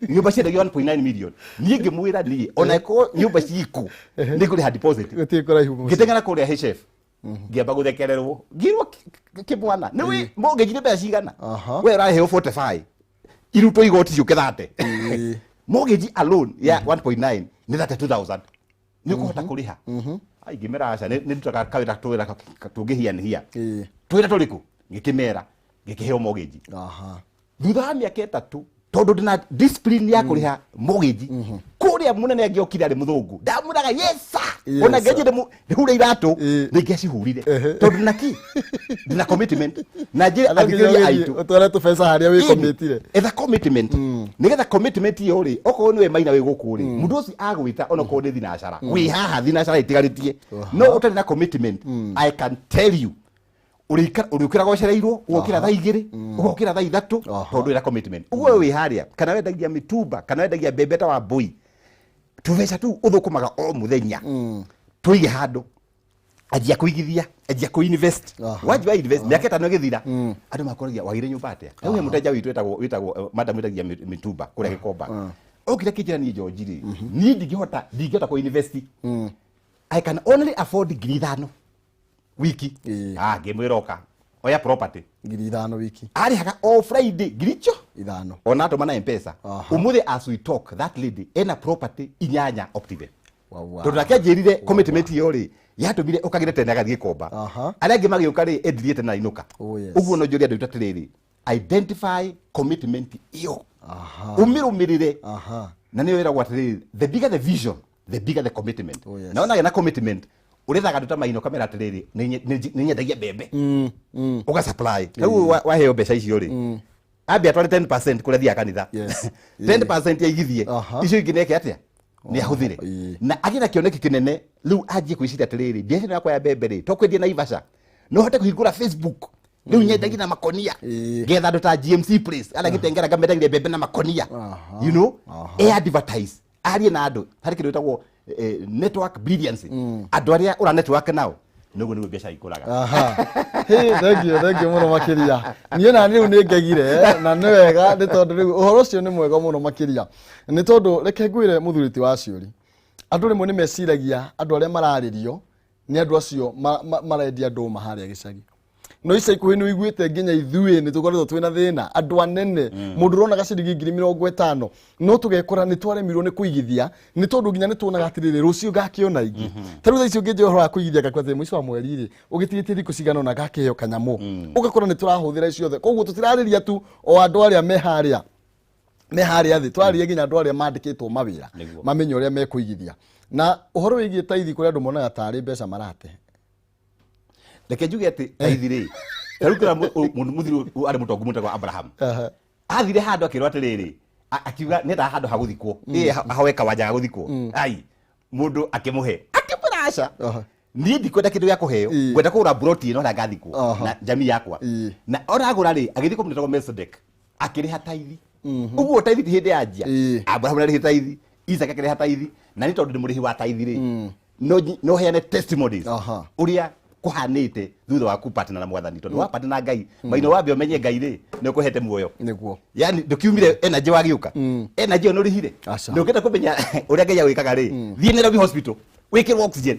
Nyũmba ciendagio 1.9 million." Niĩ ngĩmwĩra, niĩ ona ĩkorwo nyũmba ciikũ nĩ ngũrĩha deposit. Gũtirĩ kũraihu mũciĩ. Ngĩteng'era kũrĩa HF, ngĩamba gũthekererwo, ngĩrwo, "Kĩmwana, nĩ wĩ mortgage nĩ mbeca cigana? We ũraheo 45, irutwo igoti ciũke 30, mortgage alone ya 1.9 nĩ 32,000, nĩ ũkũhota kũrĩha?" Ai, ngĩmera, "Aca, nĩ ndutaga kawĩra, twĩra tũngĩhianĩhia twĩra tũrĩkũ." Ngĩkĩmera, ngĩkĩheo mortgage thutha wa mĩaka 3, tondũ ndĩna discipline ya kũrĩha mortgage. Kũrĩa mũnene angĩokire arĩ mũthũngũ, ndamwĩraga, "Yes sir." Yes, Ona sir. ngĩanjie ndĩhure iratũ, nĩ ngĩacihurire, tondũ naki ndĩna commitment na njĩre athikĩrĩria aitũ. Ũtware tũbeca harĩa wĩkomĩtire. Etha commitment, nigetha commitment ĩyo rĩ, okorwo nĩwe Maina wĩ gũkũ rĩ, mũndũ ũcio agwĩta onakorwo nĩ thinacara wĩ haha, thinacara ĩtigarĩtie, no ũtarĩ na commitment, I can tell you, ũrĩũkĩraga ũcereirwo, ũgokĩra thaa 2, ũgokĩra thaa 3, tondũ wĩna commitment. Ũguo we wĩ harĩa, kana wendagia mĩtumba, kana wendagia mbembe ta wa mbũi, tũbeca tũu ũthũkũmaga o mũthenya, tũige handũ, anjia kũigithia, anjia kũ-invest. Wanjia wa invest, mĩaka 5 ĩgĩthira, andũ makoragia, "Wagire nyũmba atĩa?" Rĩu he mũteja witũ wĩtagwo madam wĩtagia mĩtumba kũrĩa Gĩkomba, okire kĩnjĩra, "Niĩ George rĩ, niĩ ndingĩhota kũ-invest, I can only afford 5,000 wiki." Ah, ngĩmwĩra, "Oka oya property." 5,000 wiki. Arĩhaga o Friday ngiri icio 5. Ona atũma na Mpesa. Ũmũthĩ as we talk, that lady ena property inyanya Optiven, tondũ nake anjĩrire commitment ĩyo rĩ yatũmire ũkagĩre tene agathiĩ Gĩkomba, arĩa angĩ magĩũka rĩ, endirie tene na inũka. Ũguo no njũrie andũ aitũ atĩrĩrĩ, identify commitment ĩyo, ũmĩrũmĩrĩre, na nĩyo ĩragwo atĩrĩrĩ, the bigger the vision, the bigger the commitment. Na wona na commitment, ũrethaga andũ ta Maina, ũkamera atĩrĩrĩ, "Nĩ nyendagia mbembe," ũga supply. Rĩu waheo mbeca icio rĩ, ambe atware 10% kũrĩa thiaga kanitha, 10% aigithie, icio ingĩ neke atĩa? Nĩ ahũthĩre na agĩe na kĩoneki kĩnene. Rĩu anjie kwĩciria atĩrĩrĩ, biacara ĩno yakwa ya mbembe rĩ, to kwendia Naivasha, no hote kũhingũra Facebook, rĩu nyendagie na makonia, ngetha andũ ta GMC Place arĩa gĩtengera, ngamendagiria mbembe na makonia, e advertise, arie na andũ harĩ kĩndũ gĩtagwo network brilliance, andũ arĩa ũra network nao, nĩguo biacara ikũraga. Aha. Hey, thank you, thank you mũno makĩria. Niĩ na rĩu nĩ ngegire, na nĩ wega, nĩ tondũ rĩu ũhoro ũcio nĩ mwega mũno makĩria. Nĩ tondũ reke ngwĩre, mũthuri ti wa ciũri. Andũ rĩmwe nĩ meciragia andũ arĩa mararĩrio nĩ andũ acio marendia ndũma harĩa gĩcagi. No ica ikuhĩ nĩ ũiguĩte nginya ithuĩ nĩ tũkoretwo twĩna thĩna, andũ anene, mũndũ ũronaga ciringi 50,000, no tũgekora nĩ twaremirwo nĩ kũigithia, nĩ tondũ nginya nĩ tuonaga atĩrĩrĩ, rũciũ ngakĩona ingĩ. Ta rĩu thaa ici ũngĩnjĩra ũhoro wa kũigithia, ngakora atĩ mũico wa mweri rĩ, ũgĩtigĩtie thikũ cigana ũna ngakĩheo kanyamũ, ũgakora nĩ tũrahũthĩra icio ciothe. Koguo tũtirarĩria tu o andũ arĩa me harĩa thĩ, tũrarĩria nginya andũ arĩa mandĩkĩtwo mawĩra, mamenye ũrĩa mekũigithia. Na ũhoro wĩgiĩ taithi, kũrĩ andũ monaga tarĩ mbeca marate. Reke njuge atĩ taithi rĩ, ta rĩu kĩra mũndũ mũthiri arĩ mũtongu mũtagwo Abraham, athire handũ akĩrwo atĩrĩrĩ, akiuga nĩendaga handũ ha gũthikwo, ĩ ahoe kawanja ga gũthikwo. Ai, mũndũ akĩmũhe, akĩmwĩra, "Aca, niĩ ndikwenda kĩndũ gĩa kũheo, ngwenda kũgũra broti ĩno harĩa ngathikwo na jamii yakwa." Na ona agũra rĩ, agĩthiĩ kũmũndũ wĩtagwo Melchizedek, akĩrĩha taithi. Ũguo taithi ti hĩndĩ yanjia. Abraham nĩarĩhire taithi, Isaac akĩrĩha taithi, na nĩ tondũ ndĩ mũrĩhi wa taithi rĩ, no heane testimonies ũrĩa kũhanĩte thutha wa kũpatana na mwathani, tondũ wapatana na Ngai maino, wambe ũmenye Ngai rĩ nĩ ũkũhete muoyo. Yani ndũkiumire energy wagĩũka, energy ĩyo nĩũrĩhire. Aca. Ndũngĩenda kũmenya ũrĩa Ngai agwĩkaga rĩ, thiĩ Nairobi Hospital wĩkĩrwo oxygen,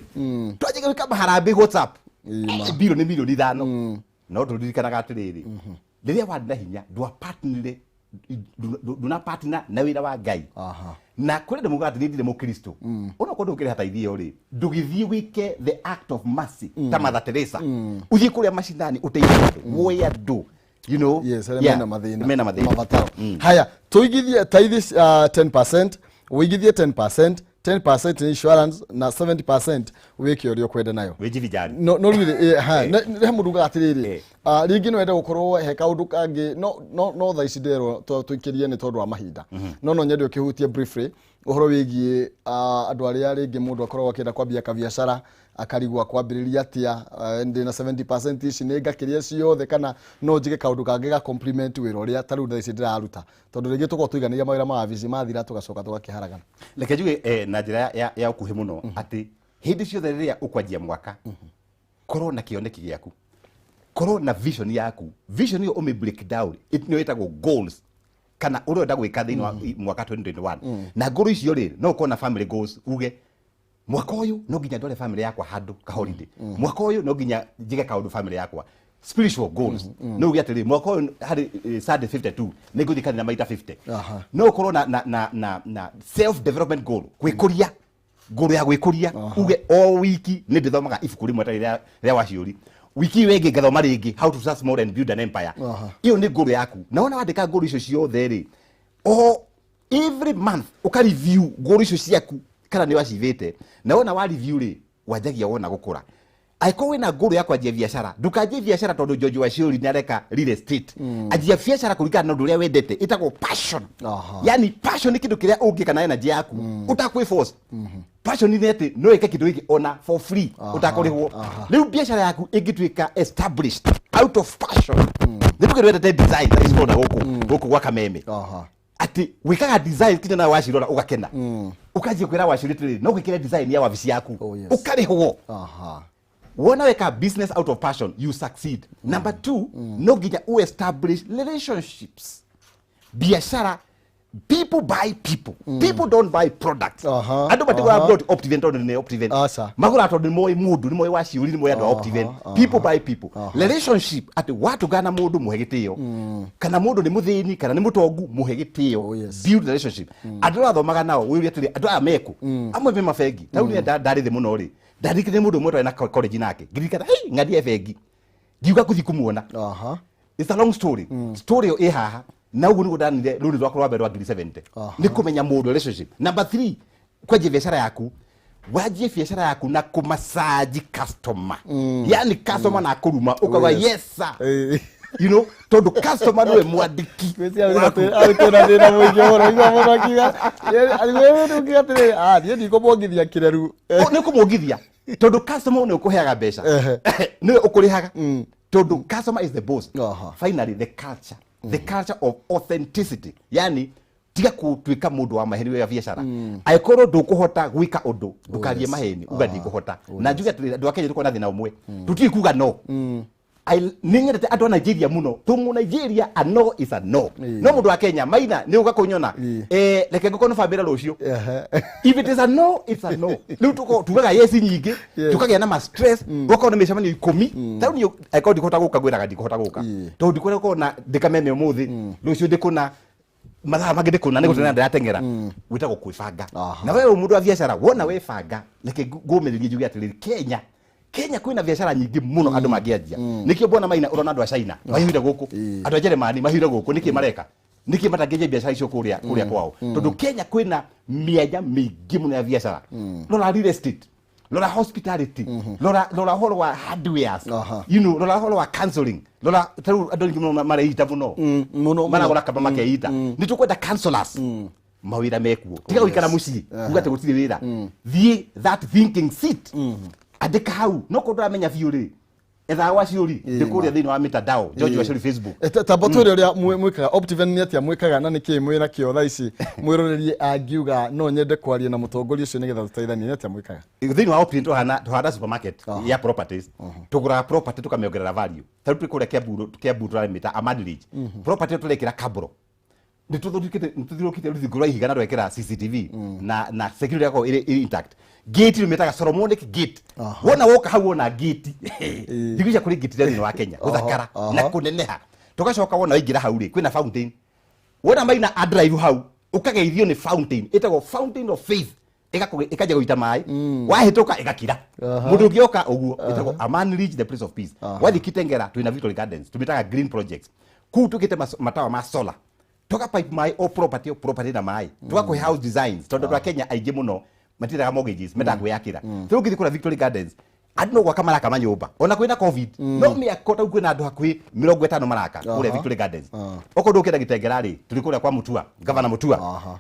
twanjie gwĩka maharambĩ WhatsApp. Mbirũ nĩ 5 million. No tũririkanaga atĩrĩrĩ, rĩrĩa warĩ na hinya ndwapartnerire, ndũnapartner na wĩra wa Ngai. Na kũrĩ andũ mugaga atĩ niĩ ndirĩ mũkristo, onokorwo ndũkĩrĩha taithi ĩyo rĩ, ndũgĩthiĩ wĩke the act of mercy ta Mother Teresa, ũthiĩ kũrĩa macinani ũteithie andũ, woe andũ Yes, arĩa mena mathĩna. Mena mathĩna. Mabataro. Haya, tũigithie taithi 10%, ũigithie 10%, 10% nĩ insurance na 70% wĩke ũrĩa ũkwenda nayo. Wĩjibijari. No rĩu rĩ, ha, he mũndũ ugaga atĩrĩrĩ, rĩngĩ no ende gũkorwo he kaũndũ kangĩ, no thaa ici nderwo tũikĩrie nĩ tondũ wa mahinda. No nyende ũkĩhutie briefly ũhoro wĩgiĩ andũ arĩa rĩngĩ mũndũ akoragwo akĩenda kwambia kabiacara, akarigwo akwambĩrĩria atĩa, ndĩna 70% ici, nĩ ngakĩria ciothe kana no njige kaũndũ kangĩ ga compliment wĩra ũrĩa ta rĩu thaa ici ndĩraruta, tondũ rĩngĩ tũkorwo tũiganĩire mawĩra ma wabici mathira tũgacoka tũgakĩharagana. Reke njuge na njĩra ya ũkuhĩ mũno atĩ hĩndĩ ciothe rĩrĩa ũkwanjia mwaka, korwo na kĩoneki gĩaku, korwo na vision yaku. Vision ĩyo ũmĩ break down, nĩyo ĩtagwo goals, kana ũrĩa ũrenda gwĩka thĩinĩ wa mwaka 2021. Na goal icio rĩ, no ũkorwo na family goals, uge mwaka ũyũ no nginya ndware family yakwa handũ ka holiday, mwaka ũyũ no nginya njige kaũndũ family yakwa. Spiritual goals, no uge atĩrĩ, mwaka ũyũ harĩ Sunday 52 nĩ ngũthiĩ kanitha maita 50. No ũkorwo na self development goal, gwĩkũria, goal ya gwĩkũria, uge o wiki nĩ ndĩthomaga ibuku rĩmwe ta rĩrĩa rĩa Waciũri, wiki ĩyo ĩngĩ ngathoma rĩngĩ How to Start Small and Build an Empire. Ĩyo nĩ goal yaku. Na wona wandĩka goal icio ciothe rĩ, o every month ũka review goal icio ciaku kana nĩ wacivĩte. Na wona wa review rĩ, wanjagia wona gũkũra. Angĩkorwo wĩna goal ya kwanjia biacara, ndũkanjie biacara tondũ George Waciũri nĩ areka real estate. Anjia biacara kũringana na ũndũ ũrĩa wendete, ĩtagwo passion. Yani passion nĩ kĩndũ kĩrĩa ũngĩka na energy yaku ũtakwĩ force. Passion nĩ atĩ no ĩke kĩndũ gĩkĩ ona for free, ũtakũrĩhwo. Rĩu biacara yaku ĩngĩtuĩka established out of passion, nĩ tuge wendete design ta ici tũrona gũkũ gwa Kameme, atĩ wĩkaga design kinya nawe wacirora ũgakena, ũkanjia kwĩra Waciũri atĩrĩrĩ, no gwĩkĩre design ya wabici yaku, ũkarĩhwo. Wona weka business out of passion, you succeed. Number two, no nginya establish relationships. Biashara, people buy people, people don't buy products. Andũ matigũra product Optiven tondũ nĩ Optiven. Aca. Magũraga tondũ nĩ moĩ mũndũ, nĩ moĩ Waciũri, nĩ moĩ andũ a Optiven. People buy people. Relationship, atĩ watũngana na mũndũ, mũhe gĩtĩo, kana mũndũ nĩ mũthĩni kana nĩ mũtongu, mũhe gĩtĩo. Build relationship. Andũ arĩa wathomaga nao, wĩũrie atĩrĩ, andũ aya meku amwe me mabengi. Ta rĩu niĩ ndarĩ thĩ mũno rĩ, ndaririkanire mũndũ ũmwe twarĩ na college nake, ngĩririkana hey, ng'ania e bengi, ngiuga ngũthiĩ kũmuona. It's a long story. Story ĩyo ĩ haha. Na ũguo nĩguo ndanire rũni rwakwa rwa mbere rwa 70,000, nĩ kũmenya mũndũ, relationship. Number three, kwanjia biacara yaku, wanjie biacara yaku na kũmasaji customer. Yani customer na kũruma ũkauga, "Yes sir," tondũ customer nĩwe mwandĩki waku. Arĩ na thĩna mũingĩ mũno, igua mũno akiuga arĩ atĩrĩrĩ, "Ah, niĩ ndikũmwongithia kĩreru." Nĩ ũkũmwongithia tondũ customer nĩ ũkũheaga mbeca, nĩwe ũkũrĩhaga, tondũ customer is the boss. Finally, the culture of authenticity, yani tiga gũtuĩka mũndũ wa maheni wa biacara. Angĩkorwo ndũkũhota gwĩka ũndũ, ndũkarie maheni uga ndikũhota. Na njuge atĩrĩrĩ, andũ a Kenya tũkorwo na thĩna ũmwe, tũtiũĩ kuga no. Nĩ nyendete andũ a Nigeria mũno tũ mũ Nigeria, a no is a no. No mũndũ wa Kenya, Maina, nĩ ũka kũnyona, reke ngũkorwo na bambĩra rũciũ. If it is a no, it's a no. Rĩu tugaga yes nyingĩ, tukagĩa na ma stress, gũkorwo na mĩcemanio 10. Ta rĩu niĩ angĩkorwo ndikũhota gũka, ngwĩraga ndikũhota gũka tondũ ndikwenda gũkorwo na ndĩkameme ũmũthĩ, rũciũ ndĩkũna, mathaa mangĩ ndĩkũna, nĩ gũteng'era ndĩrateng'era. Gwĩtagwo kwĩbanga. Na we wĩ mũndũ wa biacara, wona webanga, reke ngũmĩrĩrie njuge atĩrĩrĩ, Kenya kwĩna biacara nyingĩ mũno andũ mangĩanjia. Nĩkĩo mbona Maina ũrona andũ a China mahiũire gũkũ, andũ a Jeremani mahiũire gũkũ. Nĩkĩ mareka? Nĩkĩ matangĩanjia biacara icio kũrĩa kwao? Tondũ Kenya kwĩna mĩanya mĩingĩ mũno ya biacara. Rora real estate, rora hospitality, rora ũhoro wa hardwares, rora ũhoro wa counseling, rora ta rĩu andũ aingĩ mũno mareita mũno, mũno. Maragũra kaba makeita. Nĩ tũkwenda counselors, mawĩra mekuo. Tiga gũikara mũciĩ kuga atĩ gũtirĩ wĩra. Thiĩ that thinking seat, andĩka hau. No korwo ndũramenya biũ rĩ, Ethaga Waciũri, ndĩ kũrĩa thĩinĩ wa mitandao, George Waciũri Facebook. Tamba twĩre ũrĩa mwĩkaga Optiven, nĩ atĩa mwĩkaga na nĩkĩ mwĩ nakĩo thaa ici? Mwĩrorerie angiuga no nyende kwaria na mũtongoria ũcio nĩgetha tũteithanie, nĩ atĩa mwĩkaga? Thĩinĩ wa Optiven tũhana supermarket ya properties. Tũgũraga property, tũkamĩongerera value. Ta rĩu twĩ kũrĩa Kiambu, Kiambu tũrarĩmĩta Amani Ridge. Property ĩyo tũrekĩra kabro, nĩ tũthiũrũkĩte rũthingo rwa ihiga na twekĩra CCTV na security yakorwo ĩrĩ intact. Gate rĩmĩtaga Solomonic gate. Wona woka hau wona gate, ndigwicia kũrĩ gate thĩinĩ wa Kenya gũthakara na kũneneha. Tũgacoka wona waingĩra hau rĩ, kwĩna fountain. Wona maina a drive hau, ũkageithio nĩ fountain ĩtagwo Fountain of Faith. Ĩkanjia gũita maĩ, wahĩtũka ĩgakira. Mũndũ ũngĩ oka ũguo, ĩtagwo Amani Ridge, the place of peace. Wathiĩ Kitengera twĩna Victory Gardens, tũmĩtaga green projects. Kũu twĩkĩte matawa ma solar, tũga pipe maĩ o property o property na maĩ, tũgakũhe house designs, tondũ andũ a Kenya aingĩ mũno matiendaga mortgages, mendaga kwĩyakĩra. Rĩu ũngĩthiĩ kũrĩa Victory Gardens, andũ no gwaka maraka manyũmba ona kwĩna COVID, no mĩako tau kwĩna andũ hakuhĩ 50 maraka kũrĩa Victory Gardens. Okorwo ndũkĩenda Gĩtengera rĩ, tũrĩ kũrĩa kwa Mutua, Gavana Mutua,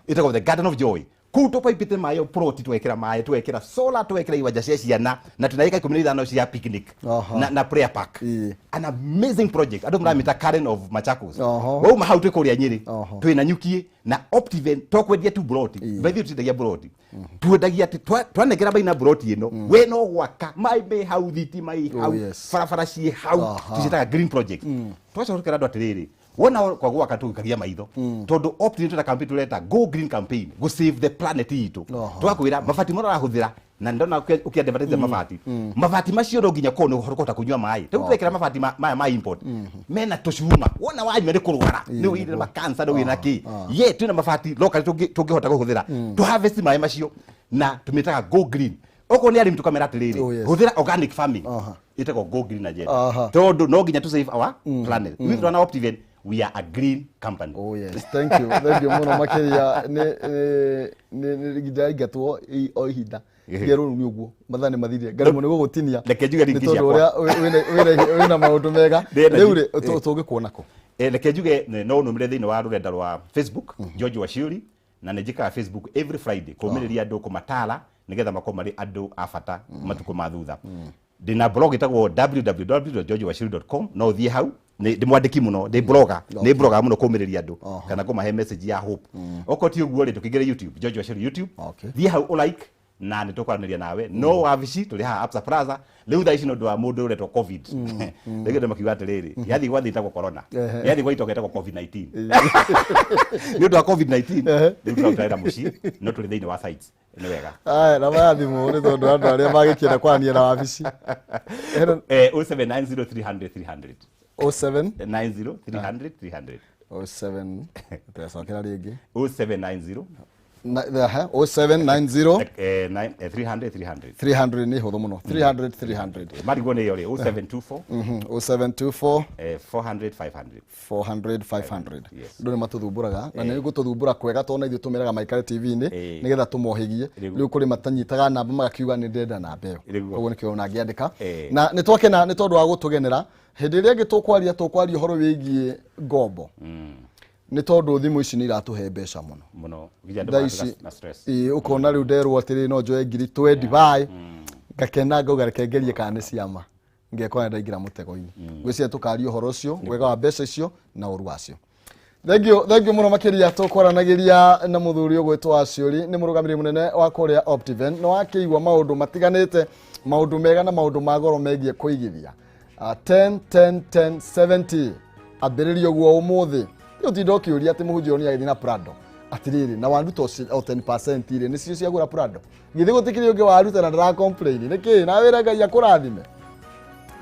ĩtagwo the Garden of Joy. Kũu tũpaipĩte maĩ o plot, twekĩra maĩ, twekĩra solar, twekĩra iwanja cia ciana na twĩna ĩka 15 cia picnic na prayer park. An amazing project, andũ maramĩta Karen of Machakos. Wauma hau twĩ kũrĩa Nyĩrĩ, twĩna Nyukie na Optiven. To kwendia tu broti, by the way, tũtiendagia broti, twendagia atĩ twanengera maina broti ĩno, we no gwaka, maĩ me hau, thitima ĩ hau, barabara ciĩ hau. Tũciĩtaga green project. Twacoka tũkera andũ atĩrĩrĩ, wona kwa gwaka tũgĩkagia maitho, tondũ Optiven twĩna campaign tũreta Go Green campaign, go save the planet itũ. Tũgakwĩra mabati marĩa ũrahũthĩra, na ndona ũkĩ-advertise mabati macio, no nginya korwo nĩ ũkũhota kũnyua maĩ. Rĩu twekĩra mabati maya ma import mena tũcuma, wona wanyua nĩ kũrwara, nĩ ũgĩire na cancer, nĩ ũgĩire na kĩ. Ye twĩna mabati local tũngĩhota kũhũthĩra, tũ harvest maĩ macio na tũmĩtaga Go Green. Okorwo nĩ arĩmi, tũkamera atĩrĩrĩ, hũthĩra organic farming. Ĩtagwo Go Green agenda, tondũ no nginya to save our planet. We run Optiven, we are a green company. Oh yes, thank you, thank you mũno makĩria. Nĩ ndĩraingatwo o ihinda ngerwo rĩu nĩ ũguo, mathaa nĩ mathirire, ngaremwo nĩ gũgũtinia. Reke njuge nĩ rĩngĩ tondũ ciakwa. ũrĩa wĩna maũndũ mega. Ndĩrenda Rĩu rĩ, tũngĩkuona kũ? Reke njuge no ũnũmĩre thĩinĩ wa rũrenda rwa Facebook, George Waciuri, na nĩ njĩkaga Facebook every Friday kũmĩrĩria andũ, kũmatara nĩgetha makorwo marĩ andũ a bata matukũ ma thutha. Ndĩna blog ĩtagwo www.georgewachuri.com, no ũthiĩ hau. Ndĩ mwandĩki mũno, ndĩ blogger, nĩ blogger mũno kũmĩrĩria andũ kana kũmahe message ya hope. Okorwo ti ũguo rĩ, tũkĩingĩre YouTube, George Waciuri YouTube. Thiĩ hau ũ like na nĩ tũkwaranĩria nawe. No wabici tũrĩ haha Absa Plaza rĩu thaa ici nĩ ũndũ wa mũndũ ũretwo COVID. Rĩngĩ andũ makiuga atĩrĩrĩ, yathiĩ gwathiĩ ĩtagwo corona, yathiĩ gwa itonga ĩtagwo COVID-19. Nĩ ũndũ wa COVID-19 rĩu tũraruta wĩra mũciĩ, no tũrĩ thĩinĩ wa sites. Nĩ wega. Aya, namba ya thimũ nĩ tondũ andũ arĩa magĩkĩenda kwaranĩria na wabici? 0790 300 300. 07 90 300 300. 07, tũracokera rĩngĩ. 0790. 0790. 300 300. 300, nĩ hũthũ mũno, 300 300. Marigwo nĩ ĩyo rĩ, 0724. 0724. 400 500. 400 500. Yes. Andũ nĩ matũthumbũraga na nĩ gũtũthumbũra kwega, tondũ ithuĩ tũmeraga maikare TV-inĩ nĩgetha tũmohĩgie. Rĩu kũrĩ matanyitaga namba, magakiuga nĩ ndĩrenda namba ĩyo. Koguo nĩkĩo ona ngĩandĩka. Na nĩ twakena nĩ tondũ wa gũtũgenera. Hĩndĩ ĩrĩa ĩngĩ tũkwaria ũhoro wĩgiĩ ngombo, nĩ tondũ thimũ ici nĩ iratũhe mbeca mũno. Mũno, nginya andũ thaa maratuĩka ici na stress. Ĩĩ, ũkona rĩu nderwo atĩrĩ no njoe ngiri 20, ngakena, ngauga reke ngerie kana nĩ ciama, ngekora ndaingĩra mũtego-inĩ. Ngwĩciria tũkaria ũhoro ũcio, wega wa mbeca icio na ũru wacio. Thank you, thank you mũno makĩria. Tũkwaranagĩria na mũthuri ũgwĩtwo Waciũri, nĩ mũrũgamĩrĩri mũnene wa kũrĩa Optiven. Nĩ wakĩigua maũndũ matiganĩte, maũndũ mega na maũndũ ma goro megiĩ kũigithia. 10 10 10 70, ambĩrĩria ũguo ũmũthĩ. Ũtinda ũkĩũria atĩ mũhunjia ũyũ nĩ agĩthiĩ na Prado, atĩrĩrĩ, na waruta o 10% rĩ, nĩcio ciagũra Prado? Githĩ gũtikĩrĩ ũngĩ waruta na ndara complain? Nĩkĩ na wĩra Ngai akũrathime.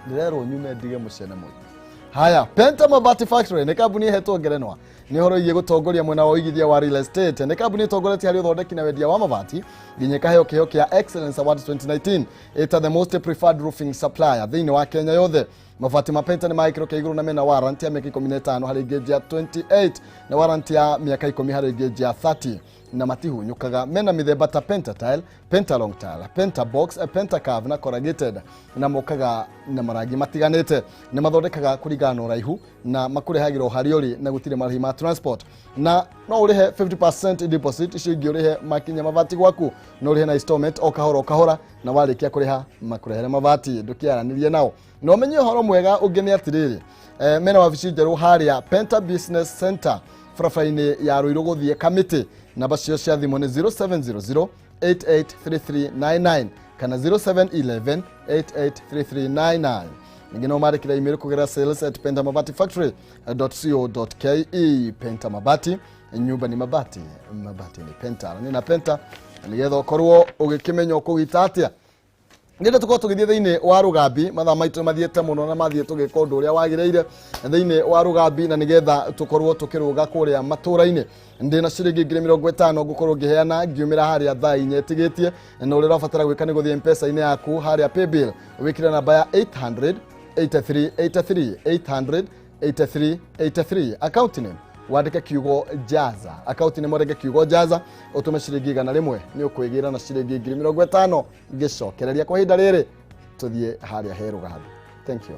Ndĩrerwo nyume ndige mũcene mũingĩ. Haya, Penta Mabati Factory nĩ kambuni ĩhetwo ngerenwa nĩ ũhoro wĩgiĩ gũtongoria mwena wa ũigithia wa real estate. Nĩ kambuni ĩtongoretie harĩ ũthondeki na wendia wa mabati, nginya ĩkaheo kĩheo kĩa Excellence Award 2019 ĩta the most preferred roofing supplier thĩinĩ wa Kenya yothe. Mabati ma Penta nĩ ma gĩkĩro kĩa igũrũ na mena warranty ya mĩaka 15 harĩ gauge ya 28 na warranty ya mĩaka 10 harĩ gauge ya 30. Na matihunyũkaga. Mena mĩthemba ta pentatile, pentalong tile, pentabox, pentacurve na corrugated, na mokaga na marangi matiganĩte. Nĩ mathondekaga kũringana na ũraihu na makũrehagĩra o harĩa ũrĩ na gũtirĩ marĩhi ma transport, na no ũrĩhe 50% deposit, icio ingĩ ũrĩhe makinya mabati gwaku. No ũrĩhe na installment o kahora o kahora, na warĩkia kũrĩha makũrehere mabati. Ndũkĩaranĩrie nao. Na ũmenye ũhoro mwega ũngĩ nĩ atĩrĩrĩ, mena wabici njerũ harĩa Penta Business Center, barabara-inĩ ya Rũirũ gũthiĩ Kamĩtĩ. Namba cio cia thimũ nĩ 0700 883399 kana 0711 883399. Ningĩ no mandĩkĩre email kũgerera sales@pentamabatifactory.co.ke. Penta Mabati, nyumba ni mabati, mabati ni Penta. Na nĩ na Penta nĩgetha ũkorwo ũgĩkĩmenya ũkũgita atĩa. Nĩenda tũkorwo tũgĩthiĩ thĩinĩ wa rũgambi. Mathaa maitũ mathiĩte mũno na mathiĩ tũgĩka ũndũ ũrĩa wagĩrĩire thĩinĩ wa rũgambi, na nĩgetha tũkorwo tũkĩrũga kũrĩa matũra-inĩ. Ndĩna ciringi 50,000 ngũkorwo ngĩheana ngiumĩra harĩa thaa 4 ĩtigĩtie, na ũrĩa ũrabatara gwĩka nĩ gũthiĩ M-Pesa-inĩ yaku harĩa paybill, wĩkĩre namba ya 800 83 83 800 83 83, account name wandĩke kiugo Jaza, account name wandĩke kiugo Jaza, ũtũme ciringi 100, nĩ ũkwĩgĩra na ciringi 50,000 ngĩcokereria. Kwa ihinda rĩrĩ tũthiĩ harĩa he rũgambi. Thank you.